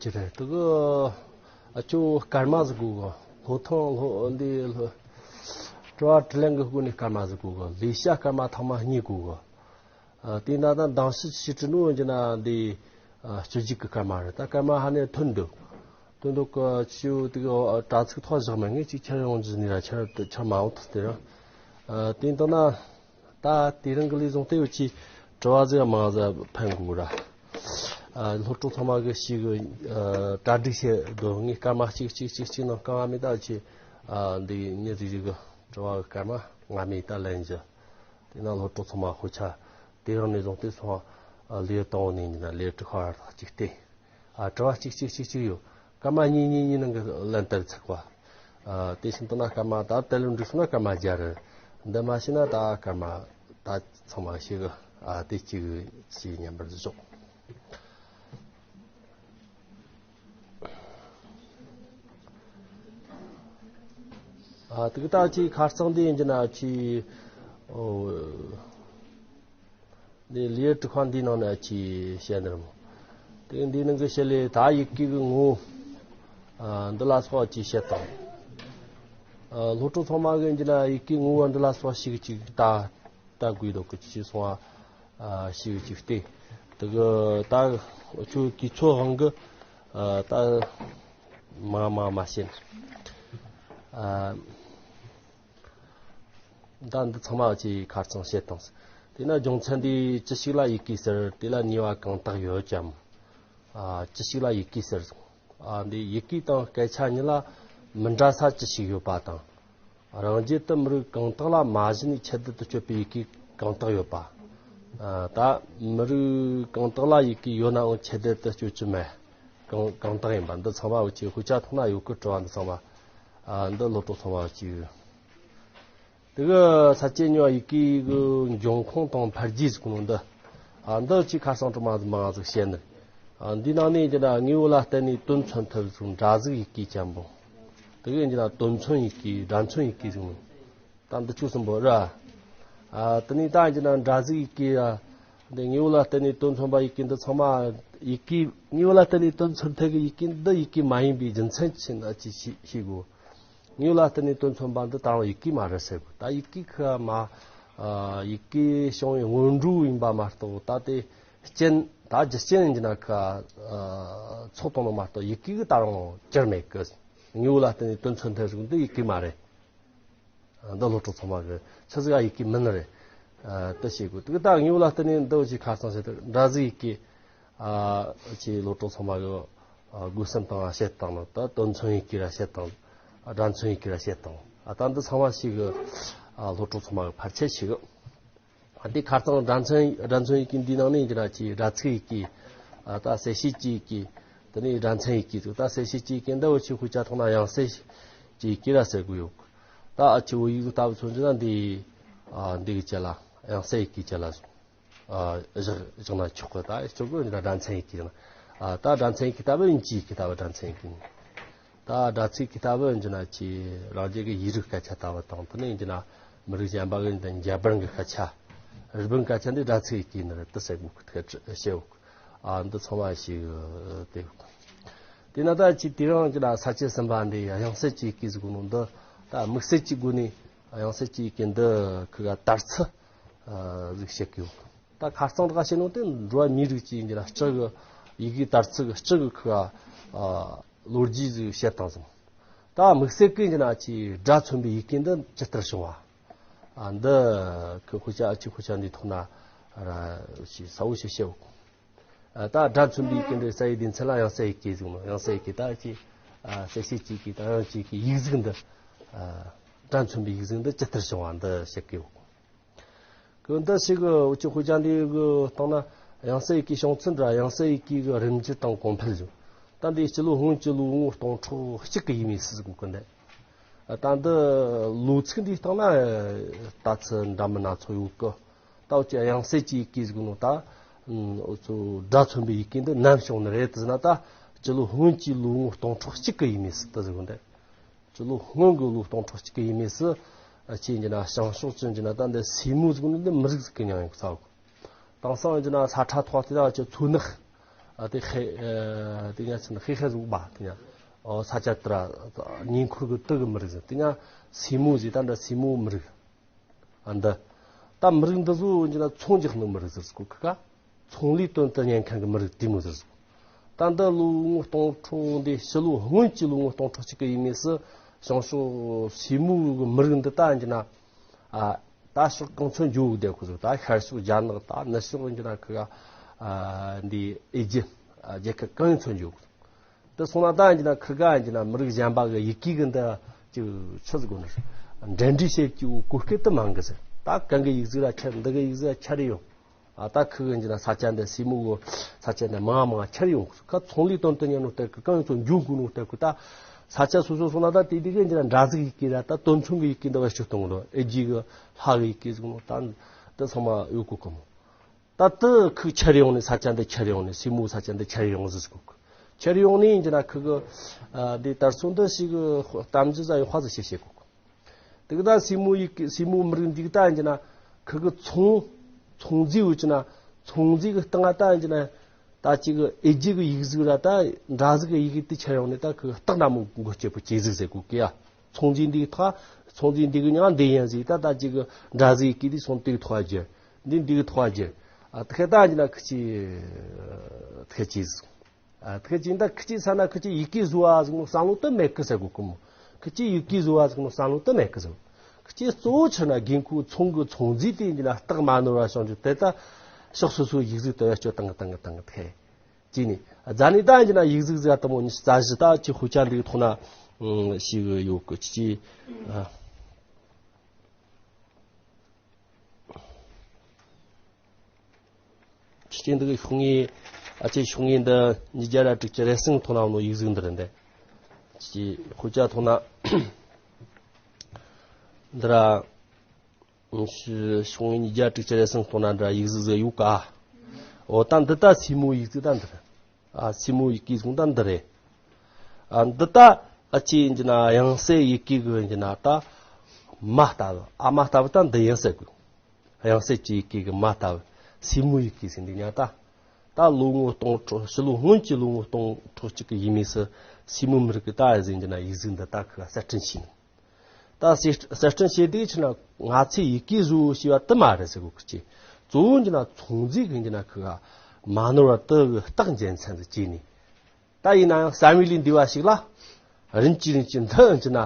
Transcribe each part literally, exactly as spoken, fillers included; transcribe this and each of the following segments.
ཅི་རེད་དུ་གི། ཨ་ཅོ་སྐར་མ་ཟིག་གོ་གི། ལྷོ་ཐང་ལྷོ་འདི་ལྷོ། དྲི་བ་དྲིས་ལན་གི་སྒོ་ནས་སྐར་མ་ཟིག་གོ་གི། ལས་བྱ་སྐར་མ་ཐེངས་མ་གཉིས་གོ་གི། ཨ་དེ་ན་ད་མདང་ཕྱི་ཕྱི་དྲི་ནོ་ཡིན་གྱི་ན་འདི། ཨ་སྤྱི་རྒྱུག་གི་སྐར་མ་རེད། ད་སྐར་མ་ཧ་ནས་ཐོན་འདུག་ཐོན་འདུག་གི། ཅོ་དེ་གི་དྲ་ཚིགས་ཐོག་བཞག་མེད། ངས་ཅིག་ཁྱེར་ཡོང་རྒྱུ་ནི་ར་ཁྱེར་ཁྱེར་མ་འོང་ཐུག་དེ་ར། ཨ་དེ་ཡིན་དང་ན། ད་དེ་རིང་གི་ལས་བཟུང་སྟེ་ཡོད་ཀྱི་དྲི་བ་ཟིག་མང་ཟིག་ཕན་དགོས་ར། ཨ་སློབ་གྲོགས་ཚང་མ་གི་ཞིག་གི་ཨ་གྲ་སྒྲིག་བྱེད་དོ། ངས་སྐར་མ་གཅིག་གཅིག་གཅིག་གཅིག་ནང་སྐར་མ་མེད་ད་ཆེ། ཨ་འདི་ཉིན་རེ་རེ་གི་དྲི་བ་གི་སྐར་མ་ང་མེད་ད་ལན་བཞི། དེ་ན་སློབ་གྲོགས་ཚང་མ་དཔེ་ཆ་དེ་རིང་ནས་བཟུང་སྟེ་སོང་ཨ་ལས་དང་པོ་ནས་ཡིན་ན་ལས་དྲི་ཁ་བར་ཐག་གཅིག་སྟེ། ཨ་དྲི་བ་གཅིག་གཅིག་གཅིག་གཅིག་ཡོད། སྐར་མ་གཉིས་གཉིས་གཉིས་ནང་གི་ལན་བསྟར་ཚར་བ། ཨ་དེ་བཞིན་དུ་ན་སྐར་མ་ད་དེ་ལས་འགྲིག་སོང་ན་སྐར་མ་བརྒྱ་རེད། འདི་མ་ཤེས་ན་ད་སྐར་མ་ད་ཚང་མ་ཤེས་གི། ཨ་དེ་གཅིག་གི་ཅིག་མཉམ་པར་བཞག་ཨ་དེ་གི་ད་ཅིག་ཁ་རྩང་འདི་ཡིན་གྱི་ན་ཅིག་ཨོ། འདི་ལེའུ་དྲུག་པ་འདིའི་ནང་ནས་ཅིག་བཤད་ནི་རེད་མོ། དེ་འདིའི་ནང་གི་བཤད་ལས་ད་ཡི་གེ་གི་ངོ་བོ། ཨ་འདི་ལ་སོགས་ཅིག་བཤད་དང་། ཨ་སློབ་ཕྲུག་ཚང་མ་གི་འདི་ན་ཡི་གེ་ངོ་བོ་འདི་ལ་སོགས་ཤིག་ཅིག་ད་ལྟ་དགོས་འདུག་གི་ཅིག་སོང་བ། ཨ་ཤིག་ཅིག་སྟེ། དེ་གི་ད་ཁྱོད་དུས་ཚོད་དབང་གི་ཨ་ད་མ་མ་མ་བཤད་ནི། ཨ། ད་འདི་ཚང་མ་ཅིག་ཁ་རྩང་བཤད་དང་། དེས་ན་སྦྱོང་ཚན་འདི་ཅི་ཞིག་ལ་ཡི་གེ་ཟེར། དེ་ལ་ནུས་པ་གང་དག་ཡོད་ཀྱང་། ཨ་ཅི་ཞིག་ལ་ཡི་གེ་ཟེར། ཨ་འདི་ཡི་གེ་དང་སྐད་ཆ་གཉིས་ལ་མི་འདྲ་ས་ཅི་ཞིག་ཡོད་པ་དང་། རང་རྒྱལ་དུ་མི་རིགས་གང་དག་ལ་མ་གཞི་ནས་ཁྱད་ད་དུ་སྤྱོད་པའི་ཡི་གེ་གང་དག་ཡོད་པ། ཨ་ད་མི་རིགས་གང་དག་ལ་ཡི་གེ་ཡོད་ནའང་ཁྱད་ད་དུ་སྤྱོད་རྒྱུ་མེད། གང་གང་དག་ཡིན་པ་འདི་ཚང་མ་འུ་ཅག་དཔེ་ཆ་ཐོག་ན་ཡོད་གི། དྲི་བ་འདི་ཚང་མ། ཨ་འདི་སློབ་གྲོགས་ཚང་མ་ཅིག་དེ་གི་ས་བཅད་གཉིས་པ་ཡི་གེ་གི་འབྱུང་ཁུངས་དང་འཕེལ་རྒྱས་ཟེར་གོ་ནོ་འདི། ཨ་འདི་ཅིག་ཁ་གསང་དྲི་མ་མང་ཟིག་བཤད་ནི། ཨ་འདི་ནང་ནས་ཡིན་གྱི་ན་དངོས་པོ་ལ་བརྟེན་ནས་དོན་མཚོན་ཐབས་ཟེར་གོ་ནོ་སྒྲ་གཟུགས་ཡི་གེ་ཅན་པོ། དེ་གི་ཡིན་གྱི་ན་དོན་མཚོན་ཡི་གེ། སྒྲ་མཚོན་ཡི་གེ་ཟེར་གོ་ནོ། ད་འདི་ཆོ་གསུམ་པོ་ར། ཨ་དེ་ནས་ད་ཡིན་གྱི་ན་སྒྲ་གཟུགས་ཡི་གེ་ཡ། འདི་དངོས་པོ་ལ་བརྟེན་ནས་དོན་མཚོན་པ་ཡི་གེ་འདི་ཚང་མ། ཡི་གེ་དངོས་པོ་ལ་བརྟེན་ནས་དོན་མཚོན་ཐབས་ཀྱི་ཡི་གེ་འདི་ཡི་གེ་མ་ཡིན་པའི་རྒྱུ་མཚན་ཅི་ཡིན་ན་ཅིག་ཤེས་ཤེས་དགོས། དངོས་པོ་ལ་བརྟེན་ནས་དོན་མཚོན་པ་འདི་ད་རུང་ཡི་གེ་མ་རེད་ཟེར་དགོས། ད་ཡི་གེ་ཁོ་མ། ཨ་ཡི་གེ་བྱུང་བའི་སྔོན་འགྲོ་ཡིན་པ་མ་གཏོགས། ད་དེ་རྐྱེན་ད་རྒྱུ་རྐྱེན་ཡིན་གྱི་ན་ཁོ་ཨ་ཚོགས་བཏང་ནོ་མ་གཏོགས་ཡི་གེ་གི་ད་རུང་གྱུར་མེད་གི། དངོས་པོ་ལ་བརྟེན་ནས་དོན་མཚོན་ཐབས་ཟེར་གོ་ནོ་འདི་ཡི་གེ་མ་རེད། འདི་སློབ་གྲོགས་ཚང་མ་གི་ཆི་ཟིག་ཡི་གེ་མིན་རེད། ཨ་དེ་བྱེད་དགོས། དེ་གི་ད་དངོས་པོ་ལ་བརྟེན་ནས་འདི་ཅིག་ཁ་གསང་བྱེད་དུ་སྒྲ་གཟུགས་ཡི་གེ། ཨ་ཅིག་སློབ་གྲོགས་ཚང་མ་གི་ཨ་དགོས་བསམ་དང་བཤད་སྟངས་ནི་ད་དོན་མཚོན་ཡི་གེ་ར་བཤད་སྟངས། ཨ་སྒྲ་མཚོན་ཡི་གེ་ར་བཤད་སྟངས། ཨ་ད་འདི་ཚང་མ་ཞིག་གི་ཨ་སློབ་གྲོགས་ཚང་མ་གི་ཕལ་ཆེར་ཞིག་གི། ཨ་དེ་ཁ་གསང་སྒྲ་མཚོན་སྒྲ་མཚོན་ཡི་གེ་འདི་ནང་ནས་ཡིན་གྱི་ན་ཅིག་སྒྲ་ཚིག་ཡི་གེ། ཨ་ད་གསལ་བྱེད་ཀྱི་ཡི་གེ། དེ་ནས་སྒྲ་མཚན་ཡི་གེ་ཟེར། ད་གསལ་བྱེད་ཀྱི་ཡི་གེ་འདི་འུ་ཆོས་དཔེ་ཆ་ཐོག་ན་དབྱངས་གསལ་གྱི་ཡི་གེ་ར་ཟེར་གོ་ཡོད། ད་ཨ་ཆི་བོད་ཡིག་ལྟ་བུ་མཚོན་རྒྱུ་ན་འདི། ཨ་འདི་གི་ཆ་ལ་དབྱངས་གསལ་ཡི་གེ་ཆ་ལ་ཨ་བཞག་བཞག་ན་ཆོག་གི། ད་ཆོག་གི་འདི་སྒྲ་མཚན་ཡི་གེ་ཡིན། ཨ་ད་སྒྲ་མཚན་ཡི་གེ་ལྟ་བུ། དབྱིན་ཇིའི་ཡི་གེ་ལྟ་བུ་སྒྲ་མཚན་ཡི་གེ་ཡིན། ད་སྒྲ་ཚིག་གི་ལྟ་བུ་ཡིན་གྱི་ན་ཆི་རང་རྒྱལ་གི་ཡིག་རིགས་སྐད་ཆ་ལྟ་བུ་དང་། དེ་ནས་ཡིན་གྱི་ན་མི་རིགས་གཞན་པ་གི་འདི་འཇར་པན་གི་སྐད་ཆ། རི་པིན་སྐད་ཆ་འདི་སྒྲ་ཚིག་ཡི་གེ་ནི་རེད་དེ་ཟེར་གོ་གི། དེ་བཤད་གོ་གི། ཨ་འདི་ཚང་མ་ཞིག་དེ། དེས་ན་ད་ཅིག་དེ་རིང་གི་ན་ས་བཅད་གསུམ་པ་འདི་དབྱངས་གསལ་གྱི་ཡི་གེ་ཟེར་གོ་ནོ་འདི། ད་དམིགས་བསལ་གྱི་སྒོ་ནས་དབྱངས་གསལ་གྱི་ཡི་གེ་འདི་ཁོ་ག་དར་ཚུལ་ཨ་ཟིག་བཤད་གི་ཡོད། ད་ཁ་རྩང་དག་བཤད་ནོ་དེ་འགྲོ་བ་མིའི་རིགས་ཀྱི་ཡིན་གྱི་ན་སྤྱི་གི་ཡི་གེ་དར་ཚུལ་གི་སྤྱི་གི་ཁོ་ག་ཨ་ལོ་རྒྱུས་ཟིག་བཤད་སྟངས་ཟིག། ད་དམིགས་བསལ་གི་ཡིན་གྱི་ན་ཅིག་སྒྲ་མཚོན་པའི་ཡི་གེ་འདི་ཇི་ལྟར་བྱུང་བ། ཨ་འདི་ཁོ་དཔེ་ཆ། ཨ་ཅིག་དཔེ་ཆ་འདི་ཐོག་ན་ར་ཞིག་གསལ་བོ་ཞིག་བཤད་འོ། ཨ་ད་སྒྲ་མཚོན་པའི་ཡི་གེ་འདི་རྩ་བའི་སྡེ་ཚན་ལ་དབྱངས་གསལ་ཡི་གེ་ཟེར་ནོ། དབྱངས་གསལ་ཡི་གེ་ད་ཅིག་ཨ་གསལ་བྱེད་ཀྱི་ཡི་གེ་དང་དབྱངས་ཀྱི་ཡི་གེ། ཡིག་གཟུགས་འདི་ཨ་སྒྲ་མཚོན་པའི་ཡིག་གཟུགས་འདི་ཇི་ལྟར་བྱུང་བ་འདི་བཤད་གི་ཡོད། གི་འདི་ཞིག་གི་འུ་ཅག་དཔེ་ཆ་འདི་གི་སྟེང་ན་དབྱངས་གསལ་ཡི་གེའི་བྱུང་ཚུལ་ར། དབྱངས་གསལ་ཡི་གེ་གི་རིམ་གྱིས་དང་གོང་འཕེལ་བྱུང་། ད་འདི་སྤྱི་ལོ་སྔོན་གྱི་ལོ་ངོ་སྟོང་ཕྲག་གཅིག་གི་ཡས་མས་སུ་གོ་གི་འདི། ད་འདི་ལོ་ཚིགས་འདིའི་སྟེང་ན་ལྟ་ཚུལ་འདྲ་མིན་སྣ་ཚོགས་ཡོད་གི། ད་འུ་ཅག་དབྱངས་གསལ་གྱི་ཡི་གེ་ཟེར་གོ་ནོ་ད་འུ་ཚོ་སྒྲ་མཚོན་པའི་ཡི་གེ་འདི་ནམ་བྱུང་ནི་རེད་ཟེར་ན། ད་སྤྱི་ལོ་སྔོན་གྱི་ལོ་ངོ་སྟོང་ཕྲག་གཅིག་གི་ཡས་མས་སུ་དེ་ཟེར་གོ་འདི། སྤྱི་ལོ་སྔོན་གྱི་ལོ་སྟོང་ཕྲག་གཅིག་གི་ཡས་མས་སུ། ཨ་ཅིག་ཡིན་གྱི་ན་བྱང་ཕྱོགས་ཅིག་ཡིན་གྱི་ན་ད་འདི་སེ་མོ་ཟེར་གོ་ནོ་འདི་མི་རིགས་ཟིག་གི་མྱིང་ཡིན་གི་ཚ་གོ། དེང་སང་ཡིན་གྱི་ན་ས་ཁྲ་ཐོག་དེ་ད་ཅིག་མཚོ་ནག་ ཨ་དེ་ཧེ་ཨ་དེ་ཉ་ཚན་ཧེ་ཧེ་ཟུག་པ་དེ་ཉ་ཨོ་ས་ཆ་དེ་ར་ཉེ་འཁོར་གི་ཏི་གི་མི་རིགས་ཟེར། དེ་ཉ་སི་མོ་ཟེར། ད་འདྲ་སི་མོ་མི་རིགས། ཨ་འདི་ད་མི་རིགས་འདི་ཚོ་ཡིན་ན་ཚོང་རྒྱག་ནི་མི་རིགས་ཟེར་གོ་ཁ། ཚོང་ལས་དོན་དུ་གཉེར་མཁན་གྱི་མི་རིགས་དེ་མོ་ཟེར་གོ། ད་འདི་ལོ་ངོ་སྟོང་ཕྲག་འདི་ཕྱི་ལོ་སྔོན་གྱི་ལོ་ངོ་སྟོང་ཕྲག་གཅིག་གི་ཡས་མས་སུ་བྱང་ཕྱོགས་སི་མོ་གི་མི་རིགས་འདི་ད་ཡིན་ན་ཨ་ད་ཕྱོགས་གང་ཚོད་འཇུག་བསྡད་གོ་ཟེར། ད་ཤར་ཕྱོགས་རྒྱ་ནག། ད་ནུབ་ཕྱོགས་ཡིན་ན་ཁི་ག་ཨ་འདི་ཨེ་ཇི་ཨ་རྒྱལ་ཁབ་གང་ཡིན་ཚོད་འཇུག་གོ། དེ་སོང་ན་ད་ཡིན་ན་ཁི་ག་ཡིན་ན་མི་རིགས་གཞན་པ་གི་ཡི་གེ་གི་འདི་ཅིག་ཆི་ཟིག་གོ་ནི་འབྲེལ་འདྲིས་བྱེད་ཀྱི་གོ་སྐབས་དེ་མང་གི་ཟེར། ད་གང་གི་ཡིག་གཟུགས་ལ་ཁྱེར། འདི་གི་ཡིག་གཟུགས་ལ་ཁྱེར་ཡོང་། ཨ་ད་ཁི་གི་ཡིན་ན་ས་ཆ་འདི་སི་མོ་གི་ས་ཆ་འདི་མང་མང་ཁྱེར་ཡོང་གི། ཁ་ཚོང་ལས་དོན་དུ་གཉེར་ནོ་ལྟར་གི་གང་ཡིན་ཚོ་འཇུག་དགོས་ནོ་ལྟར་གི། ད་ས་ཆ་སོ་སོ་སོང་ན་ད་དེ་དེ་གི་ཡིན་ན་འདྲ་ཟིག་ཡི་གེ་ར། ད་དོན་ཚན་གི་ཡི་གེ་འདི་བེད་སྤྱོད་གཏོང་གི་འདུག། ཨེ་ཇི་གི་ལྷ་གི་ཡི་གེ་ཟིག་ནོ་ད་འདི་ཚང་མ་ཡོད་གོ་གི་མོ། ད་དེ་ཁུག་ཁྱེར་ཡོང་ནས་ས་ཆ་འདི་ཁྱེར་ཡོང་ནས། སི་མོ་ས་ཆ་འདི་ཁྱེར་ཡོང་ཟིག་གོ། ཁྱེར་ཡོང་ནས་ཡིན་ན་ཁུག་གི་ཨ་འདི་དར་སོང་འདི་ཞིག་གི་གཏམ་རྒྱུད་ཟ་ཡོད་ཧ་ཟིག་བཤད་བཤད་གོ། དེ་གི་ད་སི་མོ་ཡི་གེ་སི་མོ་མི་རིགས་འདི་གི་ད་ཡིན་ན་ཁུག་གི་ཚོང་ཚོང་རྫས་ཡོད་ཀྱི་ན། ཚོང་རྫས་གི་སྟེང་ང་ད་ཡིན་ན་ད་ཅིག་གི་ཨེ་ཇི་གི་ཡིག་གཟུགས་ར་ད་འདྲ་ཟིག་གི་ཡི་གེ་དེ་ཁྱེར་ཡོང་ནས། ད་ཁུག་གི་སྟག་ན་མོ་མགོ་སྐྱེས་པོ་ཇེ་ཟིག་ཟེར་གོ་གི་ཡ། ཚོང་རྫས་འདི་གི་ཐོག་ཚོང་རྫས་འདི་གི་མྱིང་འདི་ཡིན་ཟིག། ད་ད་ཅིག་གི་འདྲ་ཟིག་གི་དེ་སོང་དེ་གི་ཐོག་རྒྱུ། འདི་འདི་གི་ཐོག་རྒྱུ། ཨ་ཐེ་ད་ཡིན་ན་ཁི་ཅི་ཐེ་ཅི་ཟིག། ཨ་ཐེ་ཅི་ད་ཁི་ཅི་ས་ན་ཁི་ཅི་ཡི་གེ་བཟོ་བ་ཟིག་ནོ་བསམ་བློ་དུ་མེད་གི་ཟེར་གོ་གི་མོ། ཁི་ཅི་ཡི་གེ་བཟོ་བ་ཟིག་ནོ་བསམ་བློ་དུ་མེད་གི་ཟེར། ཁི་ཅི་གཙོ་བོ་ཆི་ན་རྒན་ཁོ་ཚོང་གི་ཚོང་རྫས་དེ་ཡིན་ན་སྟག་མ་ནོར་བ་བྱུང་རྒྱུ་དེ། ད་ཕྱོགས་སོ་སོའི་ཡིག་གཟུགས་དུ་བེད་སྤྱོད་བཏང་གི་བཏང་གི་བཏང་གི་ཐེ། ཅི་ནི། རྫ་ནི་ད་ཡིན་ན་ཡིག་གཟུགས་ཟེར་དུ་མོ་ནི་རྩ་གཞི་ད་ཅི་ཧུ་ཅ་འདི་ཐོག་ན་ཨུམ་ཞིག་ཡོད་གི། ཅི་ཅི། ཨ་ཅི་ཅི་འདི་གི་ཤོག་ངོས། ཨ་ཅི་ཤོག་ངོས་འདི་ཉིས་བརྒྱ་ར་དྲུག་ཅུ་རེ་གསུམ་ཐོག་ན་ནོ་ཡིག་གཟུགས་འདི་རེད་འདི། ཅི་ཧུ་ཅ་ཐོག་ན་འདི་ར། ཤོག་ངོས་ཉིས་བརྒྱ་དྲུག་ཅུ་རེ་གསུམ་ཐོག་ན་འདྲ་ཡིག་གཟུགས་ཟིག་ཡོད་ཀ། འོ་ད་འདི་ད་སི་མོ་ཡིག་གཟུགས་ད་འདི་རེད། ཨ་སི་མོ་ཡི་གེ་ཟུང་ད་འདི་རེད། ཨ་འདི་ད་ཨ་ཅི་ཡིན་གྱི་ན་དབྱངས་གསལ་ཡི་གེ་གི་ཡིན་གྱི་ན་ད་མ་ལྟ་བུ། ཨ་མ་ལྟ་བུ་ད་འདི་ཡིན་ཟེར་དགོས། དབྱངས་གསལ་གྱི་ཡི་གེ་གི་མ་ལྟ་བུ། སི་མོ་ཡི་གེ་ཟེར་འདི་ཉ་ད། ད་ལོ་ངོ་སྟོང་ཕྲག་ཕྱི་ལོ་སྔོན་གྱི་ལོ་ངོ་སྟོང་ཕྲག་གཅིག་གི་ཡས་མས་སུ་སི་མོ་མི་རིགས་ཀྱི་ད་ཨེ་ཟིན་གྱི་ན་ཡིག་གཟུགས་འདི་ད་ཁུ་གསར་སྐྲུན་བྱས་ནས། ད་གསར་སྐྲུན་བྱེད་དུས་ཕྱིར་ན་ང་ཚོས་ཡི་གེ་བཟོ་ཞེས་པ་དུ་མ་རེད་ཟེར་གོ་གི་ཅི། གཙོ་བོ་འདི་ན་ཚོང་རྫས་ཀྱི་འདི་ན་ཁུ་ག་མ་ནོར་བ་དུ་གི་རྟགས་འཇལ་མཚམས་སུ་བཅད་ནས། ད་ཡིན་ན་ཡང་བསམ་ཡུལ་ལས་འདས་པ་ཞིག་ལ། རིན་གྱིས་རིན་གྱིས་འདི་འདི་ན་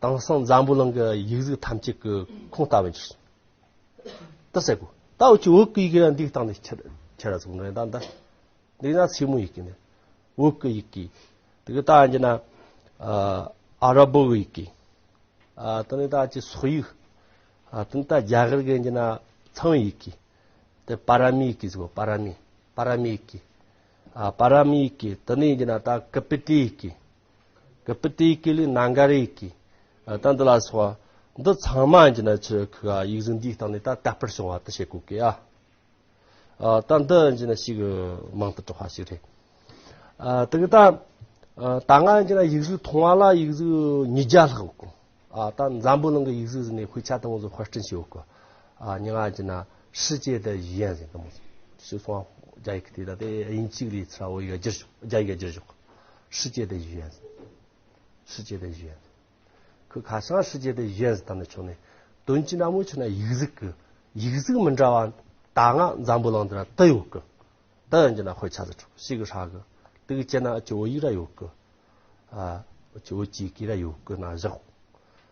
དེང་སང་འཛམ་བུ་གླིང་གི་ཡིག་གཟུགས་ཐམས་ཅད་ཀྱི་ཁུངས་ལྟ་བུ་འགྱུར། དུ་ཟེར་གོ། ད་འུ་ཅི་བོད་ཀྱི་ཡི་གེ་ལ་འདི་སྟེང་ནས་ཁྱེར་ཁྱེར་ར་ཟུག་ནོ་ད་འདི། འདི་ན་སི་མོ་ཡི་གེ་ནི། བོད་ཀྱི་ཡི་གེ། དེ་གི་ད་འདི་ན་ཨ་ཨ་ར་བོ་གི་ཡི་གེ། ཨ་དེ་ནི་ད་ཅི་སོག་ཡིག། ཨ་དེ་ནི་ད་རྒྱ་གར་གི་འདི་ན་ཚངས་ཡི་གེ། དེ་པ་ར་མི་ཡི་གེ་ཟེར་གོ། པ་ར་མི། པ་ར་མི་ཡི་གེ། ཨ་པ་ར་མི་ཡི་གེ། དེ་ནི་འདི་ན་ད་ཀི་པི་ཏི་ཡི་གེ། ཀི་པི་ཏི་ཡི་གེ་ལས་ནཱ་ག་ར་ཡི་གེ། ཨ་ད་འདི་ལ་སོགས་པ་འདི་ཚང་མ་འདི་ན་ཆི་ཁུ་ག་ཡིག་གཟུགས་འདིའི་སྟེང་ནས་ད་དར་སྤེལ་བྱུང་བ་དུ་བྱེད་དགོས་གི་ཨ། ཨ་ད་འདི་འདི་ན་ཞིག་མང་དུ་གྲགས་པ་ཞིག་རེད། ཨ་དེ་གི་ད་ཨ་ད་ང་འདི་ན་ཡིག་གཟུགས་མཐོང་བ་ལ་ཡིག་གཟུགས་ཉིས་བརྒྱ་ལྷག་ཡོད་གི། ཨ་ད་འཛམ་བུ་གླིང་གི་ཡིག་གཟུགས་ཟིན་ནས་དཔེ་ཆ་དང་པོ་ཚོ་དཔར་སྐྲུན་བྱས་ཡོད་གི། ཨ་མྱིང་ང་འདི་ན་世界的语言ཟེར་དང་པོ་ཚོ་སོང་རྒྱ་ཡིག་གི་དེ་ད་དེ་དབྱིན་ཇི་ལས་ཚུར་བོད་ཡིག་བསྒྱུར་བཞག། རྒྱ་ཡིག་བསྒྱུར་བཞག། 世界的语言 世界的语言 ཁུ་ཁ་སང་世界的语言 ཟེར་ད་ནི་ཆོག་ནས། དོན་གྱི་ནང་མོ་ཆོག་ན་ཡིག་གཟུགས་ཀྱི་ཡིག་གཟུགས་མི་འདྲ་བ་ད་ང་འཛམ་བུ་གླིང་འདི་ལ་དུ་ཡོད་གི། དུ་ཡིན་གྱི་ན་དཔེ་ཆ་ཟེར་ཆོག་ཞིག་གི་ཧྲ་གི། དུ་གི་ཅི་ན་ཨ་ཅི་བོད་ཡིག་ར་ཡོད་གི། ཨ་ཨ་ཅི་བོད་ཀྱི་ཡི་གེ་ར་ཡོད་གི་ན་བཞག།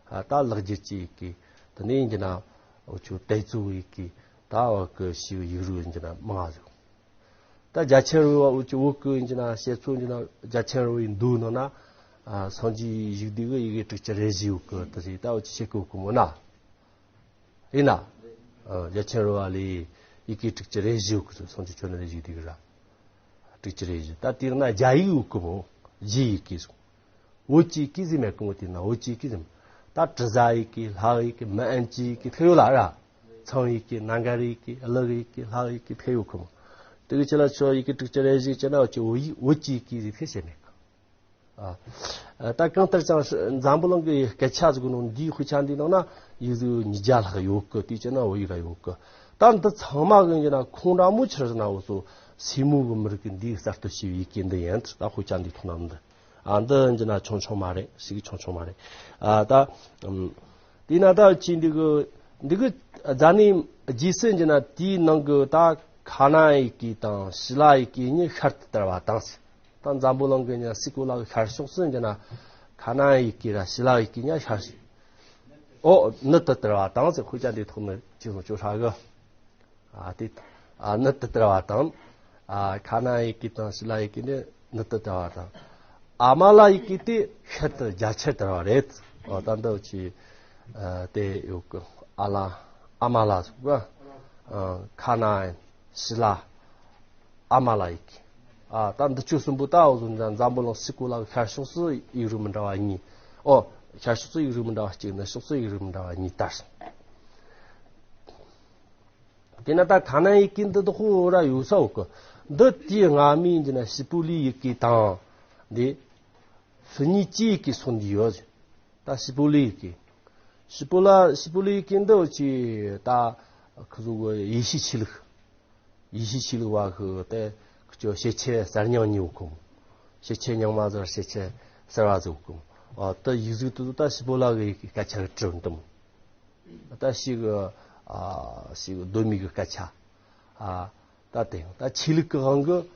ཨ་ད་ལག་བསྒྱུར་གྱི་ཡི་གེ། དེ་ནས་ཡིན་གྱི་ན་ཨ་ཅི་བོད་དེ་ཚོ་ཡི་གེ། ད་བ་གི་ཞིག་ཡིག་རུ་ཡིན་གྱི་ན་མང་ཟིག། ད་རྒྱ་ཆེན་རུ་བ་འུ་ཅི་བོད་ཀྱི་ཡིན་གྱི་ན་བཤད་ཚུལ་ཡིན་གྱི་ན་རྒྱ་ཆེན་རུ་བའི་མདོ་ནང་ན་ཨ་སངས་རྒྱས་བཞུགས་དུས་ཀྱི་ཡི་གེ་དྲུག་ཅུ་རེ་བཞི་ཡོད་གི། དེ་ཟིག་ད་འུ་ཅི་བཤད་གོ་གི་མོ་ན། ཡིན་ན། ཨ་རྒྱ་ཆེན་རུ་བ་ལས་ཡི་གེ་དྲུག་ཅུ་རེ་བཞི་ཡོད་གི། སངས་རྒྱས་ཆོས་ནི་ལས་བཞུགས་དུས་ཀྱི་ར། དྲུག་ཅུ་རེ་བཞི། ད་དེ་ན་རྒྱ་ཡིག་ཡོད་གི་མོ། རྒྱའི་ཡི་གེ་སོང་། བོད་ཀྱི་ཡི་གེ་ཟིག་མེད་གི་མོ། དེ་ན་བོད་ཀྱི་ཡི་གེ་ཟིག་ད་དྲི་ཟ་ཡི་གེ། ལྷ་ཡི་གེ། མི་ཨན་ཅི་ཡི་གེ་ཐེ་ཡོད་ལ་ར། ཚངས་ཡི་གེ། ནཱ་ག་ར་ཡི་གེ། གླུ་ཡི་གེ། ལྷ་ཡི་གེ་ཐེ་ཡོད་གི་མོ། དེ་གི་ཅི་ལ་ཆོ་ཡི་གེ་དྲུག་ཅུ་རེ་བཞི་ཅི་ན་འུ་ཅི་བོད་ཡིག་བོད་ཀྱི་ཡི་གེ་ཟིག་ཐེ་བྱེད་མེད་གི། ཨ་ད་གང་ལྟར་ཀྱང་འཛམ་བུ་གླིང་གི་སྐད་ཆ་ཟིག་ནང་འདིའི་དཔེ་ཆ་འདི་ནང་ན་ཡིག་གཟུགས་ཉིས་བརྒྱ་ལྷག་ཡོད་གི། དེ་ཅི་ན་བོད་ཡིག་ར་ཡོད་གི། ད་འདི་ཚང་མ་གི་ཡིན་ན་ཁོང་ར་མོ་ཆི་ཟེར་ན་འུ་ཚོ་སེ་མོ་གི་མི་རིགས་ཀྱི་འདིའི་གསར་གཏོད་བྱས་པའི་ཡི་གེ་འདི་ཡིན། ད་དཔེ་ཆ་འདི་ཐོག་ན་འདི། ཨ་འདི་ཡིན་ན་ཆུང་ཆུང་མ་རེད། ཞེ་གི་ཆུང་ཆུང་མ་རེད། ཨ་ད་ཨམ། དེས་ན་ད་ཅི་འདི་གི་འདི་གི་རྫ་ནི་རྗེས་སུ་ཡིན་ན་དེའི་ནང་གི་ད་ཁ་ན་ཡི་གེ་དང་ཞི་ལ་ཡི་གེ་གཉིས་ཤར་དུ་དར་བ་དང་ཟེར། ད་འཛམ་བུ་གླིང་གི་ཡིན་ན་སའི་གོ་ལ་གི་ཤར་ཕྱོགས་སུ་ཡིན་ན་ཁ་ན་ཡི་གེ་ར་ཞི་ལ་ཡི་གེ་གཉིས་ཤར་ཕྱོགས། ཨོ་ནུབ་ཏུ་དར་བ་དང་ཟེར། དཔེ་ཆ་འདི་ཐོག་ནས་ཅི་ཟེར་ཅོ་ཧྲ་གི། ཨ་དེ་ཨ་ནུབ་ཏུ་དར་བ་དང་། ཨ་ཁ་ན་ཡི་གེ་དང་ཞི་ལ་ཡི་གེ་ནི་ནུབ་ཏུ་དར་བ་དང་། ཨ་མ་ལ་ཡི་གེ་དེ་ཤར་དུ་རྒྱ་ཆེར་དར་བ་རེད། ཨོ་ད་འདི་ཅི་ཨ་དེ་ཡོད་གི། ཨ་ལ་ཨ་མ་ལ་ཟེར་གི། ཨ་ཁ་ན་ཡི་ཞི་ལ་ཨ་མ་ལ་ཡི་གེ། ཨ་ད་འདི་ཆོ་གསུམ་པོ་ད་འུ་ཟོ་འཛམ་བུ་གླིང་སའི་གོ་ལ་གི་ཤར་ཕྱོགས་སུ་ཡིག་རིགས་མི་འདྲ་བ་གཉིས། ཨོ་ཤར་ཕྱོགས་སུ་ཡིག་རིགས་མི་འདྲ་བ་གཅིག་ནུབ་ཕྱོགས་སུ་ཡིག་རིགས་མི་འདྲ་བ་གཉིས་དར་སོང་། དེ་ན་ད་ཁ་ན་ཡི་གེ་འདི་དག་ཧོ་ར་ཡོད་ས་འོག་གི། འདི་དེའི་སྔ་མའི་ཡིན་ན་ཞི་པུ་ལི་ཡི་གེ་དང་། འདི་ཧྥི་ཉི་ཅི་ཡི་གེ་སོགས་འདི་ཡོད། ད་ཞི་པུ་ལི་ཡི་གེ། ཞི་པུ་ལ་ཞི་པུ་ལི་ཡི་གེ་འདི་ཅི་ད་ཁུ་ཟུ་གི་ཡེ་ཤུའི་ཆོས་ལུགས། ཡེ་ཤུའི་ཆོས་ལུགས་པ་ཁུ་དེ་ཁུ་ཅོ་ཤེ་ཆེ་གསར་རྙིང་གཉིས་ཡོད་གི་མོ། ཤེ་ཆེ་རྙིང་མ་ཟེར་ཤེ་ཆེ་གསར་བ་ཟེར་གི་མོ། ཨ་ད་ཡིག་གཟུགས་དེ་ཚོ་ད་ཞི་པུ་ལ་གི་ཡི་གེ་སྐད་ཆ་གི་བྲིས་འདུག་མོ། ད་ཞིག་ཨ་ཞིག་གདོད་མའི་གི་སྐད་ཆ། ཨ་ད་དེ་ད་ཆོས་ལུགས་ཀྱི་དབང་གིས་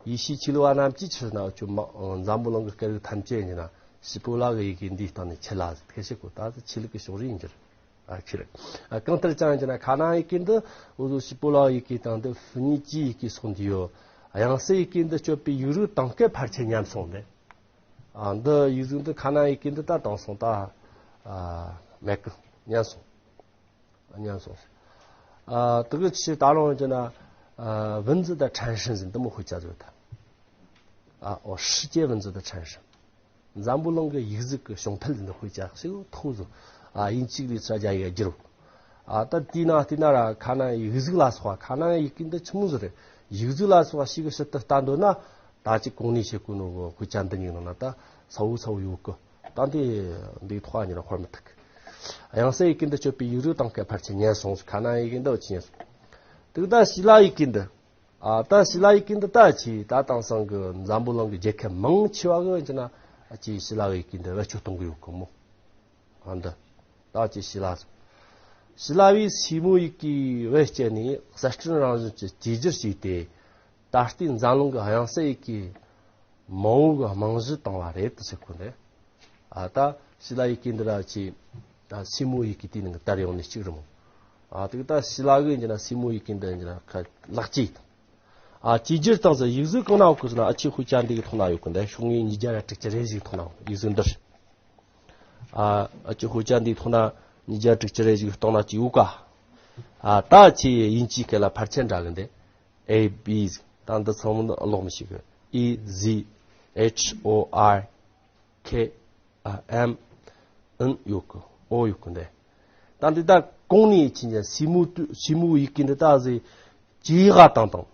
ཡེ་ཤུའི་ཆོས་ལུགས་པ་རྣམས་ཀྱིས་ཕྱིར་ན་ཆོ་མ་འཛམ་བུ་གླིང་གི་སྐད་རིགས་ཐམས་ཅད་ཡིན་ན་ཞི་པུ་ལ་གི་ཡི་གེ་འདིའི་སྟེང་ནས་ཁྱེར་ལ་ཟེར་ཁ་ཤས་གོ། ད་ཆོས་ལུགས་ཀྱི་ཕྱོགས་རིས་ཡིན་གྱི་རེད། ཨ་ཁྱེར། ཨ་གང་ལྟར་ཀྱང་ཡིན་ན་ཁ་ན་ཡི་གེ་འདི་འུ་ཚོ་ཞི་པུ་ལ་ཡི་གེ་དང་འདི་ཧྥི་ཉི་ཅི་ཡི་གེ་སོགས་འདི་ཡོད། དབྱངས་གསལ་ཡི་གེ་འདི་སྤྱོད་པའི་ཡིག་རིགས་དེང་སྐབས་ཕལ་ཆེར་ཉམས་སོང་སྟེ། ཨ་འདི་ཡིག་གཟུགས་འདི་ཁ་ན་ཡི་གེ་འདི་ད་དེང་སང་ད་ཨ་མེད་གི། ཉམས་སོང་། ཉམས་སོང་། ཨ་དེ་གི་ཕྱིར་ད་རུང་ཡིན་ན་ཨ་文字的传承ཟེར་འདི་མོ་དཔེ་ཆ་བཟོས་ད། ཨ་ཨོ་世界文字的传承། འཛམ་བུ་གླིང་གི་ཡིག་གཟུགས་ཀྱི་བྱུང་འཕེལ་འདི་དཔེ་ཆ་ཞིག་ཐོག་བཟོ། ཨ་དབྱིན་ཇི་ལས་ཚུར་རྒྱ་ཡིག་བསྒྱུར། ཨ་ད་དེས་ན་དེས་ན་ར་ཁ་ན་ཡིག་གཟུགས་ལ་སོགས་པ་ཁ་ན་ཡིག་གི་འདི་ཆི་མོ་ཟིག་རེད། ཡིག་གཟུགས་ལ་སོགས་པ་ཞིག་གི་ཕྱིར་དུ་ལྟ་འདོད་ན། ད་ཅི་གོང་ནས་བཤད་གོ་ནོ་གི་དཔེ་ཆ་འདི་གཉིས་ནང་ན་ད་ཚ་བོ་ཚ་བོ་ཡོད་གི། ད་འདི་འདི་ཐོག་ཉིད་ལ་ཧོར་མི་ཐུག་གི། དབྱངས་གསལ་ཡི་གེ་འདི་སྤྱོད་པའི་ཡིག་རིགས་དེང་སྐབས་ཕལ་ཆེར་ཉམས་སོང་། ཁ་ན་ཡི་གེ་འདི་འོ་ཆི་ཉམས་སོང་། དེ་ད་ཞི་ལ་ཡི་གེ་འདི། ཨ་ད་ཞི་ལ་ཡི་གེ་འདི་ད་ཅི་ད་དེང་སང་གི་འཛམ་བུ་གླིང་གི་རྒྱལ་ཁབ་མང་ཆེ་བ་གི་ཅི་ན་ཅི་ཞི་ལ་ཡི་གེ་འདི་བེད་སྤྱོད་གཏོང་གི་ཡོད་གི་མོ། ཨ་འདི་ད་ཅི་ཞི་ལ་ཞི་ལ་བས་སེ་མོ་ཡི་གེ་བེད་སྤྱད་ནས་གསར་སྐྲུན་རང་བཞིན་གྱི་བཅོས་བསྒྱུར་བྱས་ཏེ། ད་ལྟའི་འཛམ་གླིང་གི་དབྱངས་གསལ་ཡི་གེ་མང་བོ་གི་རྨང་གཞི་བཏིང་བ་རེད་དུ་ཟེར་གོ་འདི། ཨ་ད་ཞི་ལ་ཡི་གེ་འདི་ར་ཅི་ད་སེ་མོ་ཡི་གེ་དེའི་ནང་གི་དར་ཡོང་ནི་གཅིག་རེད་མོ། ཨ་དེ་གི་ད་ཞི་ལ་གི་འདི་ན་སེ་མོ་ཡི་གེ་འདི་འདི་ན་ཁ་ལག་ཅི། ཨ་བཅོས་བསྒྱུར་བཏང་ཟེར། ཡིག་གཟུགས་གང་ན་ཡོད་གི་ཟེར་ན་ཨ་ཅེ་ཧུའུ་ཅན་འདི་གི་ཐོག་ན་ཡོད་གི། འདི་ཤོག་ངོས་ཉིས་བརྒྱ་ར་དྲུག་ཅུ་རེ་བཞི་གི་ཐོག་ན་ཡོད། ཡིག་གཟུགས་འདི་རེད། ཨ་ཨ་ཅེ་ཧུའུ་ཅན་འདི་ཐོག་ན་ཉིས་བརྒྱ་དྲུག་ཅུ་རེ་བཞི་གི་ཐོག་ན་ཅི་ཡོད་ག། ཨ་ད་ཅི་དབྱིན་ཇིའི་སྐད་ལ་ཕལ་ཆེར་འདྲ་གི་འདི། A B ཟིག་ད་འདི་ཚང་མ་འདི་ཀློག་མི་ཤེས་གི། E Z H O R K ཨ་M N ཡོད་གི། O ཡོད་གི་འདི། ད་འདི་ད་གོང་ནས་ཕྱིན་ཀྱང་སེ་མོ་དུ་སེ་མོ་ཡི་གེ་འདི་ད་ཟེ་ཇི་ག་དང་དང་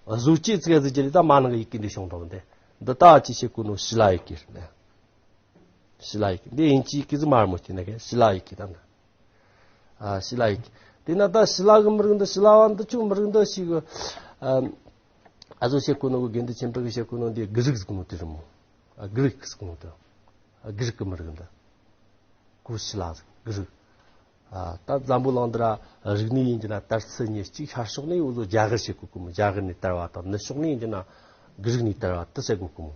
བཟོ་བཅོས་ཙི་ག་ཟེ་ཇི་ལི་ད་མ་ནང་གི་ཡི་གེ་འདི་བྱུང་དང་འདི། འདི་ད་ཅི་བྱེད་གོ་ནོ་ཞི་ལ་ཡི་གེ་རེད། ཞི་ལ་ཡི་གེ་འདི་དབྱིན་ཇིའི་ཡི་གེ་ཟིག་མ་ར་མོ་སྐྱེ་ན་གི་ཞི་ལ་ཡི་གེ་ད་འདི། ཨ་ཞི་ལ་ཡི་གེ། དེ་ན་ད་ཞི་ལ་གི་མི་རིགས་འདི་ཞི་ལ་བ་འདི་ཆུ་མི་རིགས་འདི་ཞིག་གི་ཨ་ཨ་ཟོ་བྱེད་གོ་ནོ་གི་དགེ་འདུན་ཆོས་འཕེལ་གི་བྱེད་གོ་ནོ་འདི་གི་རིགས་ཟེར་གོ་ནོ་དེ་རེད་མོ། ཨ་གི་རིགས་ཟེར་གོ་ནོ་དེ། ཨ་གི་རིགས་གི་མི་རིགས་འདི། གུ་ཞི་ལ་ཟེར་གི་རིགས། ཨ་ད་འཛམ་བུ་གླིང་འདི་ར་རིག་གནས་ཡིན་གྱི་ན་དར་ཚུལ་གཉིས་གཅིག་ཤར་ཕྱོགས་ནས་འུ་ཚོ་རྒྱ་གར་བྱེད་གོ་གི་མོ། རྒྱ་གར་ནས་དར་བ་དང་ནུབ་ཕྱོགས་ནས་ཡིན་གྱི་ན་གི་རིགས་ནས་དར་བ་དེ་བྱེད་གོ་གི་མོ།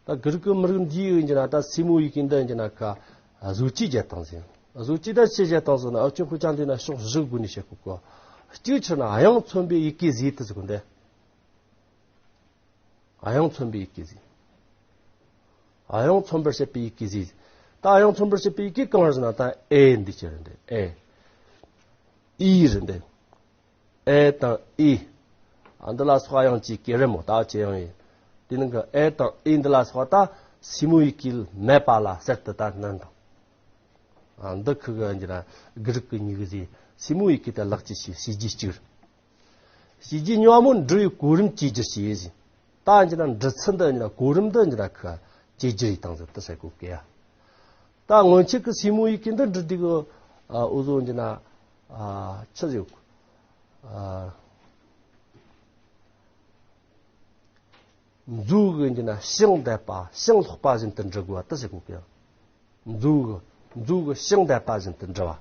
ད་གི་རིགས་གི་མི་རིགས་འདི་ཡིན་གྱི་ན་ད་སེ་མོ་ཡི་གེ་འདི་ཡིན་གྱི་ན་ཁ་བཟོ་བཅོས་བརྒྱབ་བཏང་ཟིན། བཟོ་བཅོས་ད་ཆི་བརྒྱབ་བཏང་ཟིན་ན་ཨ་ཅོ་ཁུ་ཅང་འདི་ན་ཕྱོགས་བཞི་སྒོ་ནས་བཤད་གོ་གོ། གཅིག་ཆི་ན་དབྱངས་མཚོན་པའི་ཡི་གེ་ཟེར་དེ་ཟེར་གོ་འདི། དབྱངས་མཚོན་པའི་ཡི་གེ་ཟེར། དབྱངས་མཚོན་པར་བྱེད་པའི་ཡི་གེ་ཟེར། ད་དབྱངས་མཚོན་པར་བྱེད་པའི་ཡི་གེ་གང་རེད་ཟེར་ན་ད་ཨེ་འདི་ཅི་རེད་འདི་ཨེ། ཨི་རེད་འདི། ཨེ་དང་ཨི། ཨ་འདི་ལ་སོགས་དབྱངས་ཀྱི་སྐད་རེད་མོ། ད་ཅི་ཡང་ཡིན། དེ་ནང་གི་ཨེ་དང་ཨི་འདི་ལ་སོགས་ད་སེ་མོ་ཡི་གེ་མེད་པ་ལ་ཟེར་དུ་ད་ནན་དང་། ཨ་འདི་ཁུ་གི་འདི་ན་གི་རིགས་ཀྱི་མྱི་གི་ཟེར། སེ་མོ་ཡི་གེ་ད་ལག་ཅི་ཞེས་བྱས་རྗེས་གཅིག་རེད། བྱས་རྗེས་གཉིས་པ་མོ་འབྲི་བའི་གོ་རིམ་བཅོས་བསྒྱུར་བྱས་ཟེར། ད་འདི་ན་འབྲི་ཚུལ་འདི་འདི་ན་གོ་རིམ་འདི་འདི་ན་ཁུ་བཅོས་བསྒྱུར་ཡི་དང་ཟེར་དུ་ཟེར་གོ་གི་ཡ། ད་སྔོན་ཆད་ཀྱི་སེ་མོ་ཡི་གེ་འདི་འབྲི་དུས་ཀྱི་ཨ་འུ་ཚོ་འདི་ན་ཨ་ཆི་ཟེར་གོ། ཨ། མཛོ་གི་ཡིན་གྱི་ན་ཞིང་འདེབས་པ་ཞིང་སློག་པ་བཞིན་དུ་འབྲི་དགོས་པ་དེ་ཟེར་གོ་གི། མཛོ་གི་མཛོ་གི་ཞིང་འདེབས་པ་བཞིན་དུ་འབྲི་བ།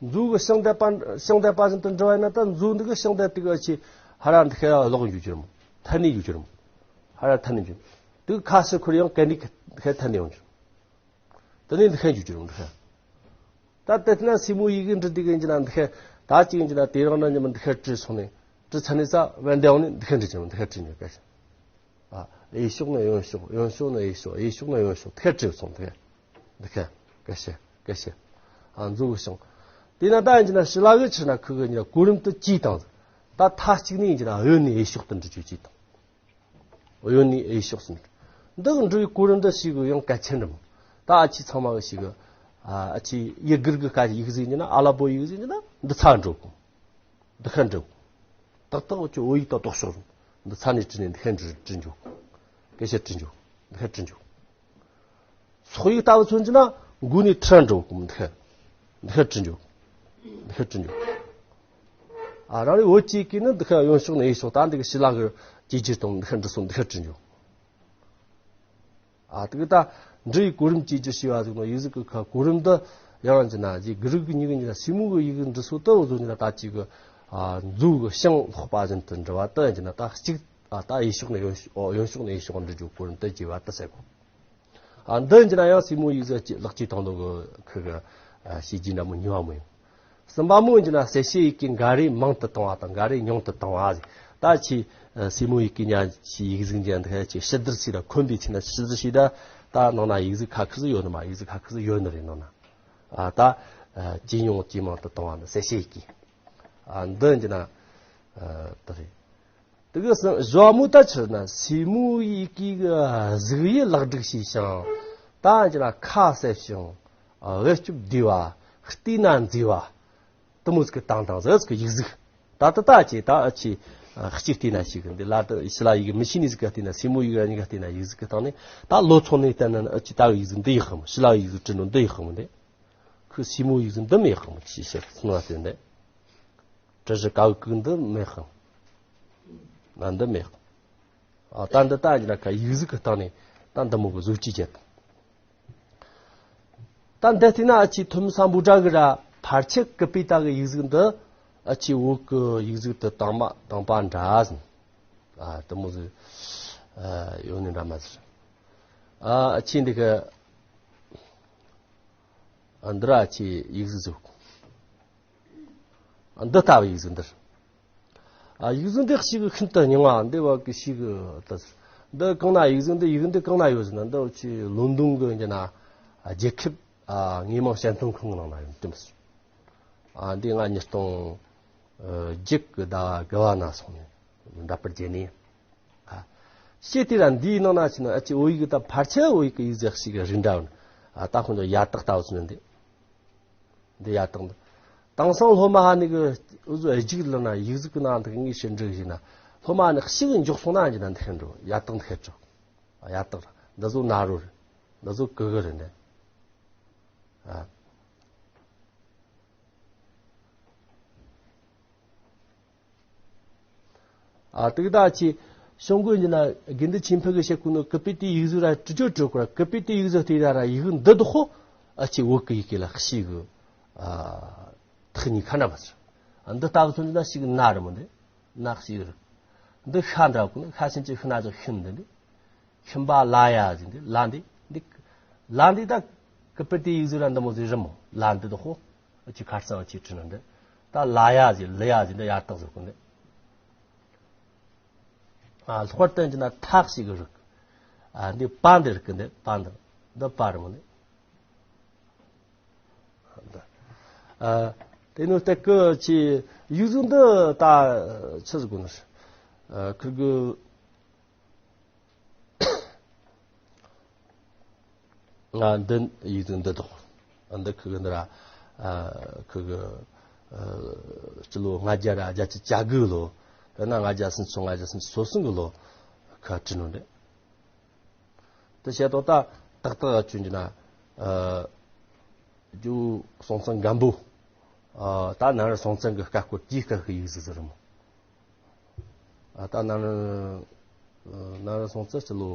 མཛོ་གི་ཞིང་འདེབས་པ་ཞིང་འདེབས་པ་བཞིན་དུ་འབྲི་བ་ཡིན་ན། ད་མཛོ་འདི་གི་ཞིང་འདེབས་དེ་གི་ཆི་ཧ་ར་འདི་ཁ་ལོག་འགྱོ་རྒྱུ་རེད་མོ། འཐེན་ནས་འགྱོ་རྒྱུ་རེད་མོ། ཧ་ར་འཐེན་ནས་འགྱོ། དེ་གི་ཁ་ཕྱིར་ཁོར་ཡང་གན་ནས་ཁ་འཐེན་ནས་ཡོང་རྒྱུ། དེ་ནས་འདི་ཁ་འགྱོ་རྒྱུ་རེད་མོ། འདི་ཁ། ད་དེ་ན་སེན་མོ་ཡི་གེ་འབྲི་དུས་ཀྱི་ཡིན་གྱི་ན་འདི་ཁ། ད་གཅིག་ཡིན་གྱི་ན་དེ་རིང་ན་ཉི་མ་འདི་ཁ་བྲིས་སོང་ནས། བྲིས་ཚར་ནས་ས་བན་དེ་འོང་ནས་འདི་ཁ་འབྲི་ཀྱི་མོ། འདི་ཁ་བྲིས་ཉོ་ག་ཤ། ཨ། འོས་ཤོག་ནས་ཡོན་ཤོག་ཡོན་ཤོག་ནས་འོས་ཤོག་འོས་ཤོག་ནས་ཡོན་ཤོག་འདི་ཁ་བྲིས་སོང་། འདི་ཁ། འདི་ཁ། ག་ཤ། ག་ཤ། ཨ། མཛོ་གི་ཞིང་། དེ་ན་ད་ཡིན་གྱི་ན་ཞི་ལ་གི་ཕྱིར་ན་ཁུ་གི་ཉི་གོ་རིམ་དུ་བཅུས་དང་། ད་མཐའ་གཅིག་ནས་ཡིན་གྱི་ན་འོས་ནས་འོས་ཤོག་ཏུ་འབྲི་རྒྱུ་བཅུས་དང་། འོས་ནས་འོས་ཤོག་ཟེར། འདི་གི་འབྲི་བའི་གོ་རིམ་འདི་ཞིག་གི་ཡང་གལ་ཆེན་རེད་མོ། ད་ཨ་ཆི་ཚང་མ་གི་ཞིག་གི། ཨ། ཨ་ཆི་ཡི་གེ་གི་ཀ་ཡིག་གཟུགས་ཡིན་གྱི་ན། ཨ་ལ་པོ་ཡིག་གཟུགས་ཡིན་གྱི་ན་འདི་ཚ་འགྲོ་གོ། འདི་ཁ་འགྲོ། ཏག་ཏག་ཅིག་འོ་ཡིག་ཏག་ཏག་ཤོག་འདི་ཚ་ནས་བྲིས་ནས་འདི་ཁ་འབྲི་འབྲི་འཇུག་སྐད་ཆ་འབྲི་འཇུག་འདི་ཁ་འབྲི་འཇུག་སོག་ཡིག་ལྟ་བུ་མཚོན་གྱི་ན་མགོ་ནས་ཁྲ་འགྲོ་གོ། འདི་ཁ། འདི་ཁ་འབྲི་འཇུག་འདི་ཁ་འབྲི་འཇུག་ཨ། རང་རེ་བོད་ཀྱི་ཡི་གེ་ནི་འདི་ཁ་ཡོན་ཤོག་ནས་འོས་ཤོག་ད་འདི་གི་ཞི་ལ་གི་ཇེ་ཇེ་དང་འདི་ཁ་འབྲི་སོང་། འདི་ཁ་འབྲི་འཇུག་ཨ། དེ་གི་ད་འབྲི་བའི་གོ་རིམ་བཅས་ཀྱི་ཞེས་པ་ཟིག་ནོ། ཡིག་གཟུགས་ཀྱི་ཁ་གོ་རིམ་འདི་ཡང་ཡིན་གྱི་ན་ཡི་གེ་རིགས་ཀྱི་ཉིད་ཀྱི་ཉིད་ལ་སེན་མོ་གི་ཡི་གེ་འབྲི་སོ་ལྟ་བུ་བཟོ་ཉིད་ལ་ད་ཅིག་གི། ཨ། མཛོ་གི་ཞིང་སློག་པ་བཞིན་དུ་འབྲི་བ་དེ་ཡིན་གྱི་ན། ད་གཅིག་ཨ། ད་འོས་ཤོག་ནས་ཡོན་ཤོག་འོ། ཡོན་ཤོག་ནས་འོས་ཤོག་འབྲི་རྒྱུ་གོ་རིམ་དེ་བྱས་པ་དེ་ཟེར་གོ། ཨ། འདི་ཡིན་གྱི་ན་ཡང་སེན་མོ་ཡིག་གཟུགས་ཀྱི་ལག་ཆའི་སྟེང་དུ་གི་ཁུ་གི། ཨ། བྱས་རྗེས་འདྲ་མོ་ཉུང་བ་མོ་ཡིན། གསུམ་པ་མོ་ཡིན་གྱི་ན་གསལ་བྱེད་ཡི་གེ་འགའ་རེ་མང་དུ་བཏང་བ་དང་འགའ་རེ་ཉུང་དུ་བཏང་བ་ཟེར། ད་ཆི། ཨ། སེན་མོ་ཡི་གེ་ཉ་ཆི་ཡིག་གཟུགས་འཇམ་འདི་ཆི་ཕྱི་བསྡུར་བྱས་ད་འཁོན་པའི་ཆེད་ན་ཕྱི་བསྡུར་བྱས་ད། ད་ནང་ན་ཡིག་གཟུགས་ཁ་ཁུ་ཟིག་ཡོད་ནི་མ། ཡིག་གཟུགས་ཁ་ཁུ་ཟིག་ཡོད་ནི་རེད་ནང་ན། ཨ། ད། ཨ། ཇེ་ཉུང་ཇེ་མང་དུ་བཏང་བ་ནི་གསལ་བྱེད་ཡི་གེ། ཨ། འདི་ཡིན་གྱི་ན། ཨ། དེ་རེད། དེ་གི་སང་ཞོ་མོ་ད་ཕྱིར་ན་སེན་མོ་ཡི་གེ་གི་གཟུགས་དབྱིབས་ལེགས་སྒྲིག་བྱས་ཤིང་། ད་ཡིན་གྱི་ན་ཁ་གསལ་ཞིང་། ཨ། དབྱར་སྐྱོབ་བདེ་བ། བལྟས་ན་མཛེས་པ། དེ་མོ་ཟིག་གི་བཏང་བཏང་ཟིག་གི་ཡིག་གཟུགས། ད་ད་ད་ཅི་ད་ཨ་ཆི། ཨ། གཅིག་བལྟས་ན་ཞིག་གི་འདི་ལ་ད་ཞི་ལ་ཡི་གེ་མི་ཤེས་ནི་ཟིག་ག་བལྟས་ན། སེན་མོ་ཡི་གེ་གཉིས་ཀ་བལྟས་ན་ཡིག་གཟུགས་གི་སྟེང་ནས་ད་ལོ་ཚོད་ནས་བལྟས་ན་ཨ་ཆི་ད་གི་ཡིག་གཟུགས་འདི་ཡག་གི་མོ། ཞི་ལ་ཡི་ཡིག་གཟུགས་འབྲི་ནོ་འདི་ཡག་གི་མོ་འདི། ཁོས་སེན་མོ་ཡིག་གཟུགས་འདི་མི་ཡག་གི་མོ་ཞེས་བཤད་སོང་བ་དེ་འདི། བྲི་གཞི་ཀ་བོ་ཀི་འདི་མི་ཡག་གི། ན་འདི་མི་ཡག་གི། ཨ། ད་འདི་ད་ཡིན་ན་ཁ་ཡིག་གཟུགས་ཀྱི་སྟེང་ནས་ད་འདི་མོ་གི་བཟོ་བཅོས་བྱེད། ད་འདི་བལྟས་ན་ཨ་ཆི་ཐོན་མི་སམ་བྷོ་ཊ་གི་ར་ཕལ་ཆེར་ཀི་པི་ཏ་གི་ཡིག་གཟུགས་འདི་ཨ་ཆི་བོད་ཀྱི་ཡིག་གཟུགས་དེ་དང་མ་དང་པ་འདྲ་ཟིན། ཨ། དེ་མོ་ཟིག་ཨ་ཡོད་ནི་འདྲ་མ་ཟིག་ཨ། ཨ་ཆི་འདི་གི། ཨ། འདི་ར་ཨ་ཆི་ཡིག་གཟུགས་ཟིག་འདི་ལྟ་བུའི་ཡིག་གཟུགས་འདི་རེད། ཨ། ཡིག་གཟུགས་འདི་ཞིག་གི་ཤིན་ཏུ་རྙིང་བ་འདི་བ་གི་ཞིག་གི་ད། འདི་གང་ན་ཡིག་གཟུགས་འདི་ཡིག་འདི་གང་ན་ཡོད་ཟེར་ན། འདི་ཆི་ལོན་ཌོན་གི་ཡིན་གྱི་ན་རྒྱལ་ཁབ། ཨ། དངོས་མང་བཤད་སྟོན་ཁང་གི་ནང་ན་ཡོད་དེ་མོ་ཟིག་ཨ། འདི་ང་ཉིས་སྟོང་བརྒྱད་གི་ཟླ་བ་དགུ་བ་ན་སོང་ནས་འདྲ་པར་བརྒྱབ་ནས། ཨ། ཤེས་དེ་ར་འདིའི་ནང་ན་ཆི་ན་ཨ་ཆི་བོད་ཡིག་གི་ད་ཕལ་ཆེར་བོད་ཡིག་གི་ཡིག་གཟུགས་ཞིག་གི་རིགས་འདྲ་བ་ནི། ཨ། ད་ཁོང་ཚོ་ཡ་དག་ལྟ་བུ་ཟིག་ནི་འདི། འདི་ཡ་དག་འདི། དེང་སང་སློབ་མ་ཧ་ནི་གི་འུ་ཚོ་རྒྱུགས་ལ་ན་ཡིག་གཟུགས་ཀྱི་ནང་དུ་ངས་ཞིབ་འབྲི་ཞིག་ན། སློབ་མ་ནི་ཞིག་འཇོག་སོང་ན་འཇི་ན་འདི་ཧེ་འགྲོ། ཡ་དག་འདི་ཧེ་འགྲོ། ཡ་དག་འདི་ཚོ་ན་རོ་རེད། འདི་ཚོ་ཀི་གི་རེད་འདི། ཨ། ཨ། དེ་གི་ད་ཆི་ཤོང་གོ་འཇི་ན་དགེ་འདུན་ཆོས་འཕེལ་གི་བཤད་གོ་ནོ་ཀི་པི་ཏི་ཡིག་གཟུགས་ར་ཀྲི་ཅོ་ཀྲི་གོ་ར། ཀི་པི་ཏི་ཡིག་གཟུགས་དེ་ད་ར་ཡིག་འདི་དོ་ཧོ། ཨ་ཆི་བོད་ཀྱི་ཡི་གེ་ལ་ཞིག་གི། ཨ། ཐག་ཉེ་ཁ་འདྲ་བ་ཟེར། འདི་ལྟ་བུ་ཚོ་འདི་ན་ཞིག་ན་རེད་མོ་འདི། ན་ཞིག་རེད། འདི་ཤ་འདྲ་བ་གོ་ནི། ཤ་ཞིང་ཅི་ཤི་ན་ཅི་ཤིན་འདི་འདི། ཤིན་པ་ལ་ཡ་ཟིན་འདི་ལ་འདི་འདི། ལ་འདི་ད་ཀི་པི་ཏི་ཡིག་གཟུགས་ར་འདི་མོ་ཟིག་རེད་མོ། ལ་འདི་དོ་ཧོ། ཅི་ཁར་སང་ཅི་ཁྲི་ན་འདི། ད་ལ་ཡ་ཟིན་ལི་ཡ་ཟིན་འདི་ཡ་རྟགས་ཟིག་གོ་འདི། ཨ། ལྷག་པར་དུ་འཇི་ན་ཐག་ཞིག་རིག་ཨ། འདི་པ་འདི་རིག་གི་འདི་པ་འདི། འདི་པ་རེད་མོ་འདི། ཨ། དེ་ནས་སྟེགས་ཀི་ཆི་ཡིག་གཟུགས་འདི་ད་ཆི་ཟིག་གོ་ནི། ཨ། ཁིར་གི། ང་འདི་ཡིག་གཟུགས་འདི་དོ། འདི་ཁི་གི་འདི་ར། ཨ། ཁི་གི། ཨ། སྤྱི་ལོ་ལྔ་བརྒྱ་ར་བརྒྱད་ཅུ་གྱ་དགུ་ལོ། ཡང་ན་ལྔ་བརྒྱ་སུམ་ཅུ་སོ་ལྔ་བརྒྱ་སུམ་ཅུ་སོ་གསུམ་གི་ལོ་ཁ་བྲིས་ནོ་འདི། དེ་བྱས་ཏོ་ད་ཏག་ཏག་ཆུན་གྱི་ན། ཨ། རྒྱུ་སོང་ཙང་སྒམ་པོ། ཨ། ད་ནན་རི་སྲོང་བཙན་གྱི་སྐད་སྐོར་དེའི་སྐད་ཀྱི་ཡིག་གཟུགས་ཟིག་རེད་མོ། ཨ། ད་ནན་རི་ནན་རི་སྲོང་བཙན་སྤྱི་ལོ་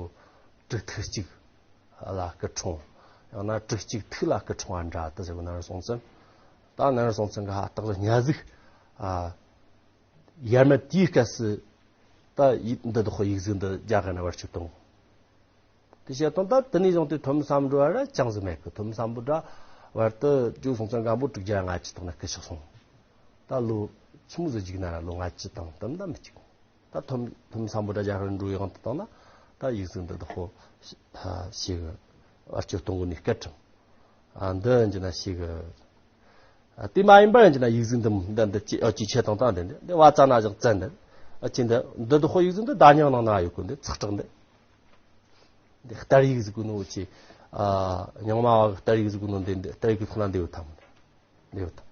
དྲུག་ཐུབ་གཅིག་ལ་སྐུ་འཁྲུངས། ཡང་ན་དྲུག་གཅིག་ཐུག་ལ་སྐུ་འཁྲུངས་པ་འདྲ་དེ་ཟེར་གི། ནན་རི་སྲོང་བཙན། ད་ནན་རི་སྲོང་བཙན་གྱི་ཕ་སྟག་ལ་གཉའ་གཟིགས། ཨ། ཡར་མར་དེའི་སྐབས་སུ་ད་ཡིག་འདི་དག་ཡིག་གཟུགས་འདི་རྒྱ་གར་ནས་བེད་སྤྱོད་བཏང་། དེ་བྱས་དང་ད་དེ་ནས་བཟུང་སྟེ་ཐོན་མི་སམ་བྷོ་ཊ་ར་ཅང་ཟིག་མེད་གི། ཐོན་མི་སམ་བྷོ་ཊ་བར་དུ་ཇོ་སྲོང་བཙན་སྒམ་པོ་དྲུག་བརྒྱ་ལྔ་བཅུ་དང་ན་སྐུ་གཤེགས་སོང་། ད་ལོ་ཆི་མོ་ཟིག་འཇིག་ན་ར་ལོ་ལྔ་བཅུ་དང་དུ་ད་མི་གཅིག། ད་ཐོན་ཐོན་མི་སམ་བྷོ་ཊ་རྒྱ་གར་འགྲོ་ཡོང་དུ་བཏང་ན་ད་ཡིག་གཟུགས་འདི་དག་ཤེས་གི། བེད་སྤྱོད་གཏོང་གི་ནི་སྐད་གྲགས། ཨ། འདི་འཇི་ན་ཤེས་གི། ཨ། དེ་མ་ཡིན་པར་འཇི་ན་ཡིག་གཟུགས་འདི་འདི་འདི་ཅི་ཨ་ཅི་ཆེ་དང་དང་འདི་འདི་འདི་བ་ཙ་ན་བཞག་བཙན་འདི། ཨ། ཅི་འདི་འདི་དག་ཡིག་གཟུགས་འདི་ད་ཉང་ནང་ན་ཡོད་གི། འདི་ཚགས་གྲགས་འདི། འདི་གཏེར་ཡིག་ཟེར་གོ་ནོ་ཅི། ཨ། རྙིང་མ་བ་གི་གཏེར་ཡིག་ཟེར་གོ་ནོ་འདི་འདི་གཏེར་ཡིག་གི་ཁོ་ན་འདི་ཡོད་དམ། འདི་ཡོད་དམ།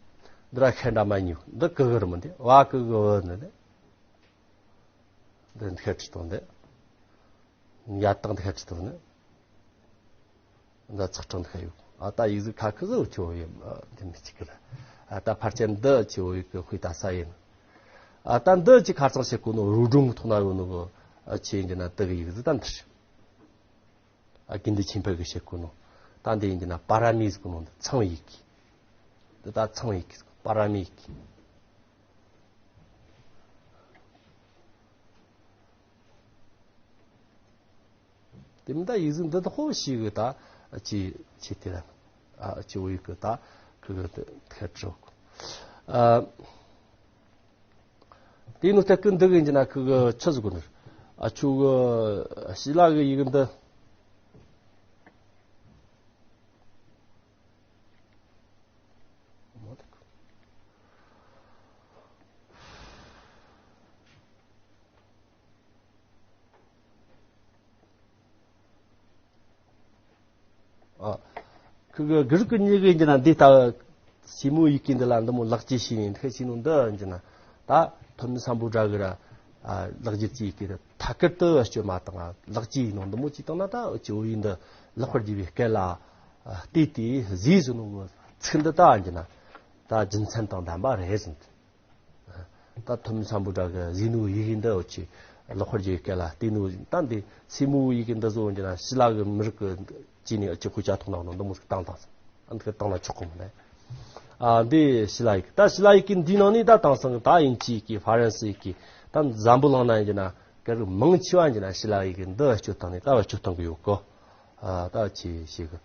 འདི་ར་ཤན་འདྲ་མ་ཉིད་འདི་གི་གི་རི་མོ་འདི་བ་གི་གི་བི་འདི་འདི། འདི་འདི་ཁ་ཁྲི་སྟོང་འདི། ཡ་དག་འདི་ཁ་ཁྲི་སྟོང་ནི། འདི་ཚགས་གྲངས་འདི་ཁ་ཡོད། ཨ། ད་ཡིག་གཟུགས་ཁ་ཁི་ཟིག་ཆེ་བོ་ཡིན། ཨ། འདི་མི་གཅིག་གི་ལ། ཨ། ད་ཕར་ཆེར་འདི་ཆེ་བོ་ཡིག་གི་དཔེ་ད་ས་ཡིན། ཨ། ད་འདི་ཅི་ཁ་ཚང་བྱེད་གོ་ནོ་རུ་སྒྲུང་གི་ཐོག་ན་ཡོད་ནོ་གི། ཨ། ཆེ་ཡིན་གྱི་ན་དེ་གི་ཡིག་གཟུགས་ད་འདི་རེད། ཨ། དགེ་འདུན་ཆོས་འཕེལ་གི་བྱེད་གོ་ནོ། ད་འདི་ཡིན་གྱི་ན་པཱ་ར་མི་ཟེར་གོ་ནོ་འདི་ཚངས་ཡིག་གི། འདི་ད་ཚངས་ཡིག་གི་པཱ་ར་མི་ཡིག་གི། དེ་མིན་ད་ཡིག་གཟུགས་འདི་དག་ཤེས་གི་ད་ཅི་ཆེ་དེ་ར། ཨ། ཅི་བོ་ཡིག་གི་ད་ཁི་གི་ཐད་ཀྲོག། ཨ། དེ་ནུ་ཐད་ཀི་འདི་གི་འཇི་ན་ཁི་གི་ཆི་ཟིག་གོ་ནི། ཨ། ཆུ་གི་ཤི་ལ་གི་ཡིག་འདི། ཨ། ཁི་གི་གི་རིགས་ཀྱི་མྱི་གི་འཇི་ན་འདི་ལྟ་བུ་སྲས་མོ་ཡི་གེ་འདི་ལ་འདི་མོ་ལེགས་སྐྱེས་བྱས་ནས་འདི་ཁ་བྱས་ནོ་འདི་འཇི་ན་ད་ཐོན་མི་སམ་བྷོ་ཊ་གི་ར། ཨ། ལེགས་སྐྱེས་ཀྱི་ཡི་གེ་ར་ཐད་ཀར་དུ་སྤྱོད་མ་བཏང་། ལེགས་སྐྱེས་ཡིན་ནོ་འདི་མོ་ཅིག་བཏང་ན་ད་ཅི་བོ་ཡིན་འདི་ལེགས་པར་རྒྱས་པའི་སྐད་ལ། ཨ། བལྟས་ཏེ་བཟོས་ཟིན་ནོ་གི་ཚིག་འདི་ད་འཇི་ན་ད་རྒྱུ་མཚན་དང་ལྡན་པ་རེད་ཟེར། ད་ཐོན་མི་སམ་བྷོ་ཊ་གི་བཟོས་ནོ་ཡི་གེ་འདི་འོ་ཆེ་ལེགས་པར་རྒྱས་པའི་སྐད་ལ་བལྟས་ནོ་ད་འདི་སྲས་མོ་ཡི་གེ་འདི་བཟོ་འཇི་ན་ཤི་ལ་གི་མི་རིགས་ཀྱི་ཅི་ནས་ཅི་དཔེ་ཆ་ཐོག་ན་ནོ་འདི་མོ་ཟིག་བཏང་བཏང་སོང་། ཨ། འདི་གི་བཏང་ན་ཆོག་གི་མིན་ནས། ཨ། འདི་ཤི་ལ་ཡི་གེ་ད་ཤི་ལ་ཡི་གེ་འདིའི་ནང་ནས་ད་བཏང་སོང་གི་ད་དབྱིན་ཇི་ཡི་གེ་ཧྥ་རན་སི་ཡི་གེ་ད་འཛམ་བུ་གླིང་ན་འཇི་ན་གི་རིགས་མང་ཆེ་བ་འཇི་ན་ཤི་ལ་ཡི་གེ་འདི་སྤྱོད་སྟངས་ནས་ད་བེད་སྤྱོད་གཏོང་གི་ཡོད་གི། ཨ། ད་ཅི་ཤེས་གི།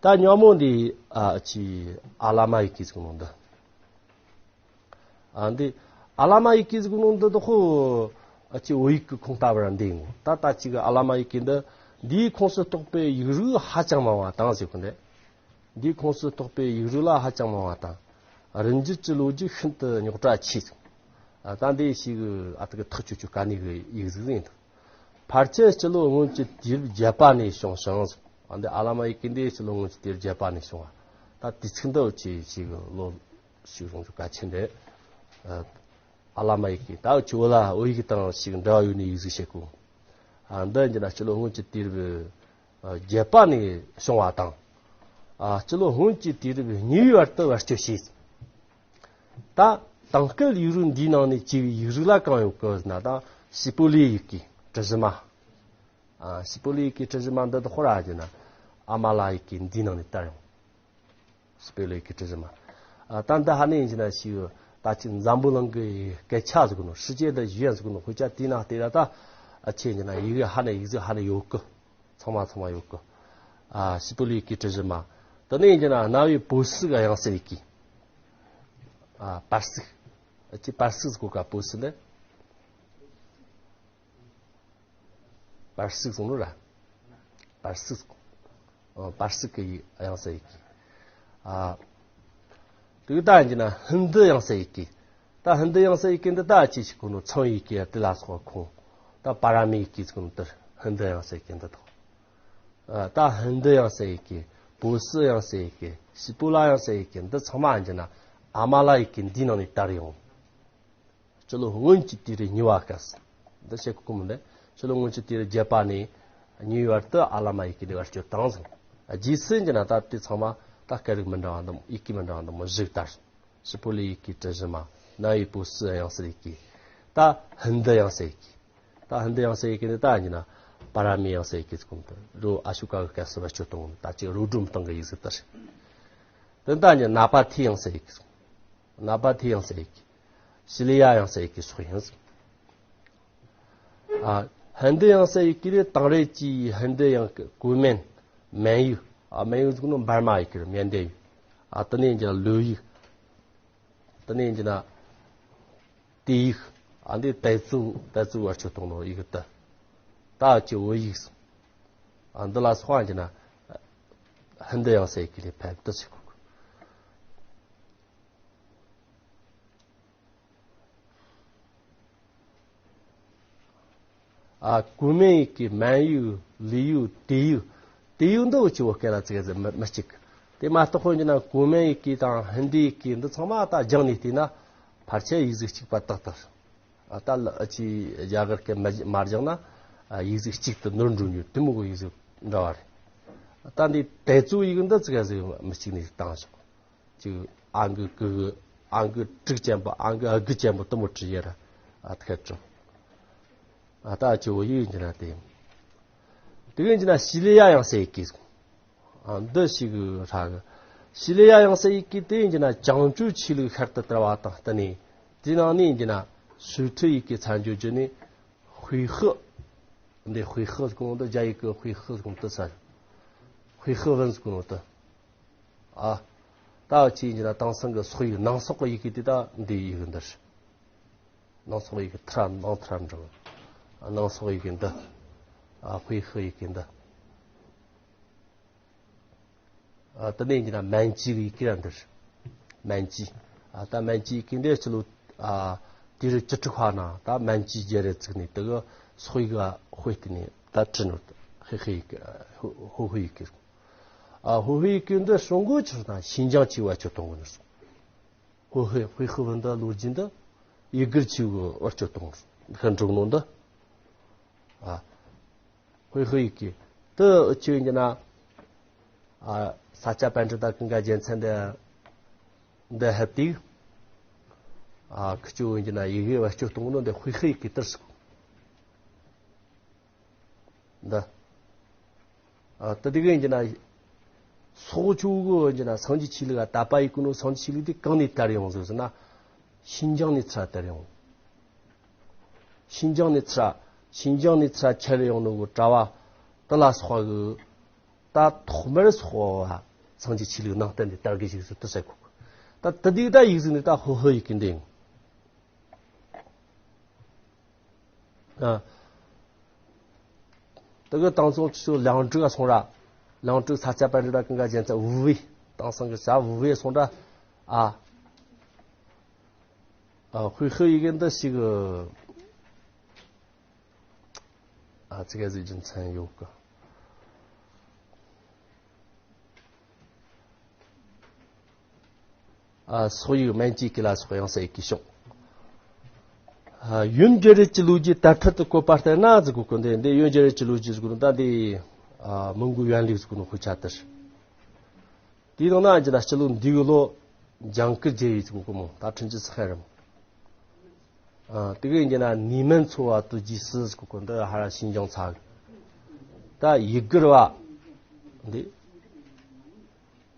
ད་ཉོ་མོ་འདི། ཨ། ཅི་ཨ་ལ་མ་ཡི་གེ་ཟེར་གོ་ནོ་འདི། ཨ། འདི་ཨ་ལ་མ་ཡི་གེ་ཟེར་གོ་ནོ་འདི་དག་ཨ་ཅི་བོད་ཡིག་གི་ཁུངས་ལྟ་བུ་ར་འདི་ཡིན། ད་ད་ཅི་གི་ཨ་ལ་མ་ཡི་གེ་འདི་འདིའི་ཁོངས་སུ་གཏོགས་པའི་ཡིག་རིགས་ཧ་ཅང་མང་བ་དང་ཟེར་གོ་འདི། འདིའི་ཁོངས་སུ་གཏོགས་པའི་ཡིག་རིགས་ལ་ཧ་ཅང་མང་བ་དང་། རིན་འབྱེད་ཀྱི་ལོ་རྒྱུས་ཤིན་ཏུ་རྙོག་དྲ་ཆེ་ཟེར། ཨ། ད་འདི་ཞིག་གི་ཨ་ད་གི་ཐག་ཆོད་ཆོད་ག་ནས་གི་ཡིག་གཟུགས་ཡིན་དང་། ཕལ་ཆེར་སྤྱི་ལོ་སྔོན་གྱི་དུས་རབས་བརྒྱད་པ་ནས་བྱུང་ཞིང་ཟེར། ཨ། འདི་ཨ་ལ་མ་ཡི་གེ་འདི་སྤྱི་ལོ་སྔོན་གྱི་དུས་རབས་བརྒྱད་པ་ནས་བྱུང་བ། ད་དུས་ཚིགས་འདི་འོ་ཆེ་ཞིག་གི་ལོ། ཞིག་རུང་ཚོ་གལ་ཆེན་རེད། ཨ། ཨ་ལ་མ་ཡི་གེ་ད་འུ་ཆོ་བོད་ལ་བོད་ཡིག་དང་ཞིག་འབྲེལ་བ་ཡོད་ནི་ཡིག་གཟུགས་བྱེད་གོ། ཨ། འདི་འཇི་ན་སྤྱི་ལོ་སྔོན་གྱི་དུས་རབས་བརྒྱད་པ་ནས་བྱུང་བ་དང་། ཨ། སྤྱི་ལོ་སྔོན་གྱི་དུས་རབས་གཉིས་པའི་བར་དུ་བེད་སྤྱོད་བྱས། ད་དེང་སྐབས་ཡིག་རིགས་འདིའི་ནང་ནས་གཅིག་ཡིག་རིགས་ལ་གང་ཡོད་གི་ཟེར་ན་ད་ཞི་པོ་ལི་ཡི་གེ་དྲི་ཞིབ་མ། ཨ། ཞི་པོ་ལི་ཡི་གེ་དྲི་ཞིབ་མ་འདི་དག་ཧོ་ར་འཇི་ན་ཨ་མ་ལ་ཡི་གེ་འདིའི་ནང་ནས་དར་ཡོང་། སྤེ་ལེ་གི་དྲི་ཞིབ་མ། ཨ། ད་འདི་ཧ་ནས་ཡིན་གྱི་ན་ཞིག་ད་ཅི་འཛམ་བུ་གླིང་གི་སྐད་ཆ་ཟེར་གོ་ནོ། 世界的语言 ཟེར་གོ་ནོ། དཔེ་ཆ་དེའི་ནང་བལྟས་ད་ད་ཨ་ཆེ་ཡིན་གྱི་ན་ཡི་གེ་ཧ་ནས་ཡིག་གཟུགས་ཧ་ནས་ཡོད་གི། ཚང་མ་ཚང་མ་ཡོད་གི། ཨ། སྤེ་ལེ་གི་དྲི་ཞིབ་མ། དེ་ནས་ཡིན་གྱི་ན་གནའ་བོའི་བོད་སིལ་གྱི་དབྱངས་གསལ་ཡི་གེ། ཨ། པར་སིལ། ཨ་ཅི་པར་སིལ་ཟེར་གོ་ག་བོད་སིལ་ནི། པར་སིག་ཟེར་ནོ་ར། པར་སིག་ཟེར་གོ། ཨ། པར་སིག་གི་དབྱངས་གསལ་ཡི་གེ། ཨ། དེ་གི་ད་ཡིན་གྱི་ན་ཧིན་དི་དབྱངས་གསལ་ཡི་གེ། ད་ཧིན་དི་དབྱངས་གསལ་ཡི་གེ་འདི་ད་ཅི་ཞིག་གོ་ནོ། ཚངས་ཡི་གེ་དེ་ལ་སོགས་པ་ཁོང་། ད་པ་ར་མི་ཡི་གེ་ཟེར་གོ་ནོ་དེ་ཧིན་དི་དབྱངས་གསལ་ཡི་གེ་འདི་དང་། ཨ། ད་ཧིན་དི་དབྱངས་གསལ་ཡི་གེ། བོད་སིལ་དབྱངས་གསལ་ཡི་གེ། ཞི་པོ་ལ་དབྱངས་གསལ་ཡི་གེ་འདི་ཚང་མ་ཡིན་གྱི་ན་ཨ་མ་ལ་ཡི་གེ་འདིའི་ནང་ནས་དར་ཡོང་། སྤྱི་ལོ་སྔོན་གྱི་དུས་རབས་གཉིས་པ་སྐབས་སུ། འདི་བཤད་གི་གོ་མི་འདུག་སྤྱི་ལོ་སྔོན་གྱི་དུས་རབས་བརྒྱད་པ་ནས་གཉིས་པའི་བར་དུ་ཨ་ལ་མ་ཡི་གེ་འདི་བེད་སྤྱོད་བཏང་ཟིན། རྗེས་སུ་ཡིན་གྱི་ན་ད་དེ་ཚང་མ་ད་སྐད་རིགས་མི་འདྲ་བ་འདི་མོ། ཡི་གེ་མི་འདྲ་བ་འདི་མོ་བཞི་དར་སོང་། ཞི་པོ་ལི་ཡི་གེ་བྲི་གཞི་མ། ན་ཡི་པོ་སི་དབྱངས་གསལ་ཡི་གེ། ད་ཧིན་རྡུ་དབྱངས་གསལ་ཡི་གེ། ད་ཧིན་རྡུ་དབྱངས་གསལ་ཡི་གེ་ནི་ད་ཡིན་ན་པཱ་ར་མི་དབྱངས་གསལ་ཡི་གེ་ཟེར་གོ་ནོ་དེ། རོ་ཨ་ཤོ་ཀ་གི་སྐབས་སུ་བེད་སྤྱོད་གཏོང་ནོ། ད་ཅིག་རོ་སྒྲོམ་སྟེང་གི་ཡིག་གཟུགས་དེ་རེད། དེ་ད་ཡིན་ན་ན་པ་ཐི་དབྱངས་གསལ་ཡི་གེ་ཟེར། ན་པ་ཐི་དབྱངས་གསལ་ཡི་གེ། ཤི་ལི་ཡ་དབྱངས་གསལ་ཡི་གེ་སོགས་ཡིན་ཟེར། ཨ། ཧིན་རྡུ་དབྱངས་གསལ་ཡི་གེ་རེད། དེང་རབས་ཀྱི་ཧིན་རྡུ་དབྱངས་ཀྱི་གོ་མིན། མན་ཡིག། ཨ། མན་ཡིག་ཟེར་གོ་ནོ་འབར་མ་ཡི་གེ་རེད། མན་ཌེ་ཡིག། ཨ། དེ་ནས་ཀྱང་ལོ་ཡིག། དེ་ནས་ཀྱང་ན་ཏི་ཡིག། ཨ། འདི་ཏའི་ཙུའུ། ཏའི་ཙུའུ་བེད་སྤྱོད་གཏོང་ནོ་ཡི་གེ་དེ། ད་ཅི་བོད་ཡིག་ཟེར། ཨ། འདི་ལ་སོགས་ཀྱང་ན་ཧིན་རྡུ་དབྱངས་གསལ་ཡི་གེ་ལས་ཕེབས་དེ་ཟེར་གོ། ཨ། གོ་མིན་ཡི་གེ། མན་ཡིག། ལི་ཡིག། ཏི་ཡིག། ཏི་ཡིག་འདི་འུ་ཅག་བོད་སྐད་ལ་ཙིག་གེ་ཟིག་མི་མི་གཅིག། དེ་མ་གཏོགས་ཁོ་ཡིན་ན་གོ་མིན་ཡི་གེ་དང་ཧིན་རྡུ་ཡི་གེ་འདི་ཚང་མ་ད་སྦྱངས་ནས་བལྟས་ན་ཕལ་ཆེར་ཡིག་གཟུགས་གཅིག་པ་ཏག་ཏག། ཨ། ད་ལ་ཨ་ཅི་རྒྱ་གར་སྐད་མ་མ་སྦྱངས་ན། ཨ། ཡིག་གཟུགས་གཅིག་ཏུ་ནོར་འགྲོ་ནི་དེ་མོ་གི་ཡིག་གཟུགས་འདྲ་བ་རེད། ད་འདི་ཏའི་ཙུའུ་ཡིག་འདི་ཙིག་གེ་ཟིག་མི་གཅིག་ནས་བཏང་ཞོག། ཅིག་ཨ་གི་གི་གི། ཨ་གི་དྲུག་ཅན་པོ། ཨ་གི་ཨ་གི་ཅན་པོ་དེ་མོ་བྲིས་ཡོད་ར། ཨ། ཐད་ཀར་བྲིས། ཨ། ད་ཅི་བོད་ཡིག་ཡིན་གྱི་ན་དེ། དེ་གིན་གྱི་ན་ཤི་ལི་ཡ་དབྱངས་གསལ་ཡི་གེ། ཨ། འདི་ཞིག་གི་ཧྲ་གི། ཤི་ལི་ཡ་དབྱངས་གསལ་ཡི་གེ་དེ་ཡིན་གྱི་ན་བྱང་ཆུབ་ཆོས་ལུགས་ཤར་དུ་དར་བ་དང་བསྟུན་ནས། དེའི་ནང་ནས་ཡིན་གྱི་ན་སུའུ་ཁྲི་ཡི་གེ་མཚན་བརྗོད་བརྒྱུད་ནས། དཔེ་ཤག། འདི་དཔེ་ཤག་ཟེར་གོ་ནོ་འདི་རྒྱ་ཡིག་གི་དཔེ་ཤག་ཟེར་གོ་ནོ་དེ་ཟེར། དཔེ་ཤག་བུན་ཟེར་གོ་ནོ་དེ། ཨ། ད་ཅི་ཡིན་ན་དེང་སང་གི་སོག་ཡིག། ནང་སོག་གི་ཡི་གེ་དེ་ད་འདི་ཡི་གེ་འདི་རེད། ནང་སོག་ཡི་གེ་ཐ་ར་ནང་ཐ་ར་འབྲི། ནང་སོག་ཡི་གེ་འདི། ཨ། དཔེ་ཤག་ཡི་གེ་འདི། ཨ། དེ་ནས་ཡིན་ན་མན་ཇུའི་ཡི་གེ་ར་འདི་རེད། མན་ཇུའི། ཨ། ད་མན་ཇུའི་ཡི་གེ་འདི་ཕྱི་ལོ། ཨ། དུས་རབས་བཅུ་དྲུག་པ་ནང་ད་མན་ཇུའི་རྒྱལ་རབས་བཙུགས་ནས་དེ་གི་སོག་ཡིག་ག་དཔེ་བལྟས་ནས་ད་བྲིས་ནོ། ཧེ་ཧེ་ཡི་གེ། ཧོ་ཧོ་ཧེ་ཡི་གེ། ཨ། ཧོ་ཧེ་ཡི་གེ་འདི་ཧྲུང་གོ་ཆི་དང་ཤིན་ཅང་ཆི་བ་ཆོ་དང་གོ་ནི་སོང་། ཧོ་ཧེ། དཔེ་ཤག་བུན་ད་ལོ་རྒྱུས་འདི་ཡི་གེར་ཆི་གི་བར་ཆོ་དང་ཤན་འགྲོགས་ནོ་འདི། ཨ། དཔེ་ཤག་ཡི་གེ་དེ་ཆི་ཡིན་གྱི་ན། ཨ། ས་སྐྱ་པཎྜི་ཏ་ཀུན་དགའ་རྒྱལ་མཚན་འདི་འདི་ཧབ་དེ། ཨ། ཁི་ཆོ་ཡིན་གྱི་ན་ཡི་གེ་བེད་སྤྱོད་གཏོང་ནོ་འདི་དཔེ་ཤག་ཡི་གེ་དེར་སོང་། འདི། ཨ། དེ་དེ་གི་ཡིན་གྱི་ན། སོག་ཆོས་གི་ཡིན་གྱི་ན་སངས་རྒྱས་ཆོས་ལུགས་ལ་དད་པ་ཡི་གོ་ནོ། སངས་རྒྱས་ཆོས་ལུགས་དེ་གང་ནས་དར་ཡོང་ཟེར་ཟེར་ན། ཤིན་ཅང་ནས་ཚུར་དར་ཡོང་། ཤིན་ཅང་ནས་ཚུར། ཤིན་ཅང་ནས་ཚུར་ཁྱེར་ཡོང་ནོ་གི་གྲྭ་བ་དེ་ལ་སོགས་གི། ད་ཐོག་མར་སོག་པ་སངས་རྒྱས་ཆོས་ལུགས་ནང་བསྟན་དེ་དར་གི་ཞིག་ཟེར་དུ་ཟེར་གོ། ད་དེ་དེ་གི་ད་ཡིག་གཟུགས་ནི་ད་ཧོ་ཧེ་ཡི་གེ་འདི་ཡིན། ཨ། དེ་གི་དེང་སང་ཁྱོད་ལང་ཀྲིག་ག་སོང་ར། ལང་ཀྲིག་ས་སྐྱ་པཎྜི་ཏ་ཀུན་དགའ་རྒྱལ་མཚན་ཝུ་ཝེ། དེང་སང་གི་ས་ཝུ་ཝེ་སོང་ར། ཨ། ཨ། དཔེ་ཤག་ཡི་གེ་འདི་ཞིག། ཨ། ཙི་ག་ཟིག་རྒྱུ་མཚན་ཡོད་གི། ཨ། སོག་ཡིག་མན་ཇུའི་ཡི་གེ་ལ་སོགས་དབྱངས་གསལ་ཡི་གེ་བྱུང་། ཨ། ཡོན་རྒྱལ་རབས་ཀྱི་ལོ་རྒྱུས་དར་འཕེལ་དུ་བཀོད་པ་ལྟར་ན་ཟེར་གོ་གི། འདི་འདི་ཡོན་རྒྱལ་རབས་ཀྱི་ལོ་རྒྱུས་ཟེར་གོ་ནོ་ད་འདི། ཨ། མོན་གྷོ་ཡོན་ལིག་ཟེར་གོ་ནོ་དཔེ་ཆ་དེ་རེད། དེའི་ནང་ན་ཡིན་གྱི་ན་སྤྱི་ལོ་འདི་གི་ལོ་ཇིང་གུར་རྒྱལ་བའི་ཟེར་གོ་གི་མོ། ད་ཁྲིན་ཅི་སི་ཧན་རེད་མོ། ཨ། དེ་གི་ཡིན་གྱི་ན་ནི་མན་ཚོ་བ་ཏུ་ཇི་སི་ཟེར་གོ་གི། འདི་ཧ་ར་ཤིན་ཅང་ཚ་གི། ད་ཡི་གུར་བ་འདི་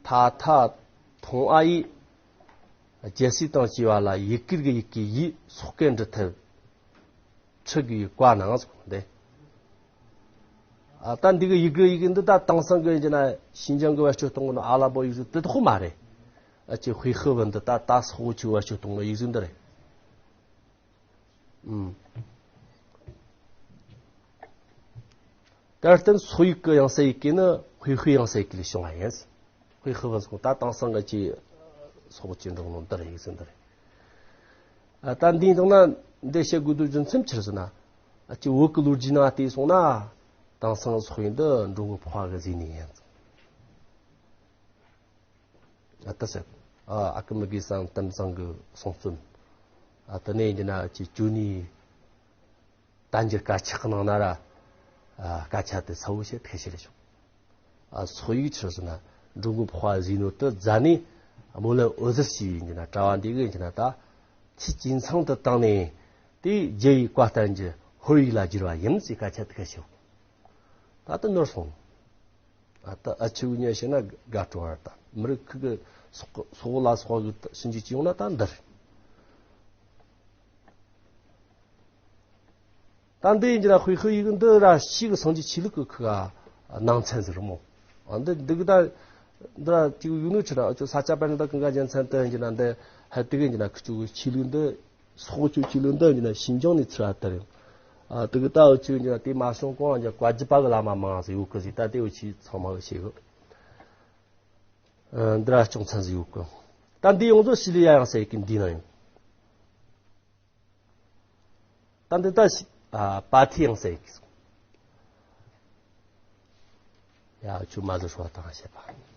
ཐ་ཐ་ཐོང་ཨ་ཡིས་རྒྱལ་སྲིད་དང་བཅས་པ་ལ་ཡི་གུར་གི་ཡི་གེ་ཡིས་སོག་སྐད་འབྲི་ཐབས་ཁྲིད་གི་བཀའ་གནང་ཟེར་གོ་འདི། ཨ། ད་འདི་གི་ཡི་གུར་ཡི་གེ་འདི་ད་དེང་སང་གི་ཡིན་གྱི་ན་ཤིན་ཅང་གི་བེད་སྤྱོད་གཏོང་གི་ནོ་ཨ་ལ་པོ་ཡིག་གཟུགས་དེ་དག་མ་རེད། ཨ་ཅེ་དཔེ་ཤག་བུན་འདི་ད་ད་སོག་ཆོས་བེད་སྤྱོད་གཏོང་ནོ་ཡིག་གཟུགས་འདི་རེད། ཨུམ། དེར་བརྟེན་སོག་ཡིག་གི་དབྱངས་གསལ་ཡི་གེ་ནི་དཔེ་ཤག་དབྱངས་གསལ་ཡི་གེ་ལས་བྱུང་བ་ཡིན། དཔེ་ཤག་བུན་སོགས་ད་དེང་སང་གི་ཅི་སོག་ཅི་འབྲོག་ནོ་འདི་རེད། ཡིག་གཟུགས་འདི་རེད། ཨ། ད་འདིའི་སྟེང་ན་འདི་བཤད་དགོས་དོན་རྒྱུ་མཚན་ཆི་རེད་ཟེར་ན། ཨ་ཅེ་བོད་ཀྱི་ལོ་རྒྱུས་ནང་བལྟས་སོང་ན། དེང་སང་སོག་ཡིག་འདི་འགྲོ་མགོན་འཕགས་པ་གི་ཟས་ནས་ཡིན། ཨ། ད་ཟེར། ཨ། ཨ་ཀི་མི་གི་སང་དམ་གཙང་གི་གསུང་རྩོམ། ཨ། དེ་ནས་ཡིན་གྱི་ན་ཅི་ཅོ་ནེ་དལ་འབྱོར་དཀར་ཆག་གི་ནང་ན་ར། ཨ། སྐད་ཆ་དེ་གསལ་བོ་བཤད་ཐུབ་ཤེས་རེད་བྱུང་། ཨ། སོག་ཡིག་ཆི་རེད་ཟེར་ན་འགྲོ་མགོན་འཕགས་པ་ཟས་ནོ་དེ་རྫ་ནས། རྨོ་ལེན་འོད་ཟེར་ཞེས་ཡིན་གྱི་ན་དྲ་བ་འདི་གི་ཡིན་གྱི་ན་ད་ཆེས་ཇེ་ཚང་དུ་བཏང་ནས་དེ་རྒྱལ་བའི་བཀའ་བསྟན་གྱི་ཧོར་ཡིག་ལ་བསྒྱུར་བ་ཡིན་ཟེར་སྐད་ཆ་དེ་ག་ཞུ། ད་ལྟ་ནོར་སོང་། ཨ་ད་ཨ་ཆུ་ཉེ་ཤེ་ན་དགའ་སྤྲོ་བར་ད་མི་རིགས་ཁུ་གི་སོག་སོག་ལ་སོག་གི་ཞིང་ཆུ་ཅི་ཡོང་ན་ད་འདིར། ད་འདི་ཡིན་གྱི་ན་དཔེ་ཁུ་ཡིག་འདི་ར་ཤི་གི་སངས་རྒྱས་ཆོས་ལུགས་ཀྱི་ཁུ་ག་ནང་ཚན་ཟེར་མོ། ཨ་འདི་འདི་གི་ད་འདི་ར་ཅིག་ཡུལ་ནུ་ཆུ་ར་ཅོ་ས་ཆ་པ་ནི་ད་ཀུན་དགའ་རྒྱལ་མཚན་དུ་ཡིན་གྱི་ན་འདི་ཧ་དེ་གི་ཡིན་གྱི་ན་ཁུ་ཆུ་གི་ཆོས་ལུགས་འདི་སོག་ཆུ་ཆོས་ལུགས་འདི་ཡིན་གྱི་ན་ཤིན་ཅང་ནས་ཚུར་ཨ་དར་ཡོང་། ཨ་དེ་གི་ད་འུ་ཆུ་ཡིན་གྱི་ན་དེ་མ་སོང་གོང་ཡིན་གྱི་བཀའ་བརྒྱུད་པ་གི་བླ་མ་མང་ཟིག་ཡོད་གི་ཟིག་ད་དེ་འུ་ཆུ་ཚང་མ་གི་ཤེས་གི། ཨ་འདི་ར་ཅུང་ཚན་ཟིག་ཡོད་གི། ད་འདི་ཡོངས་རྫོགས་ཤི་ལི་ཡ་ཡང་ཟེར་གི་འདི་ན་ཡོད། ད་འདི་ད་ཤི་ཨ་པ་ཐི་ཡང་ཟེར་གི་སོང་། ཡ་ཆུ་མ་ལུ་ཧྲོ་བ་དང་བཤད་པ།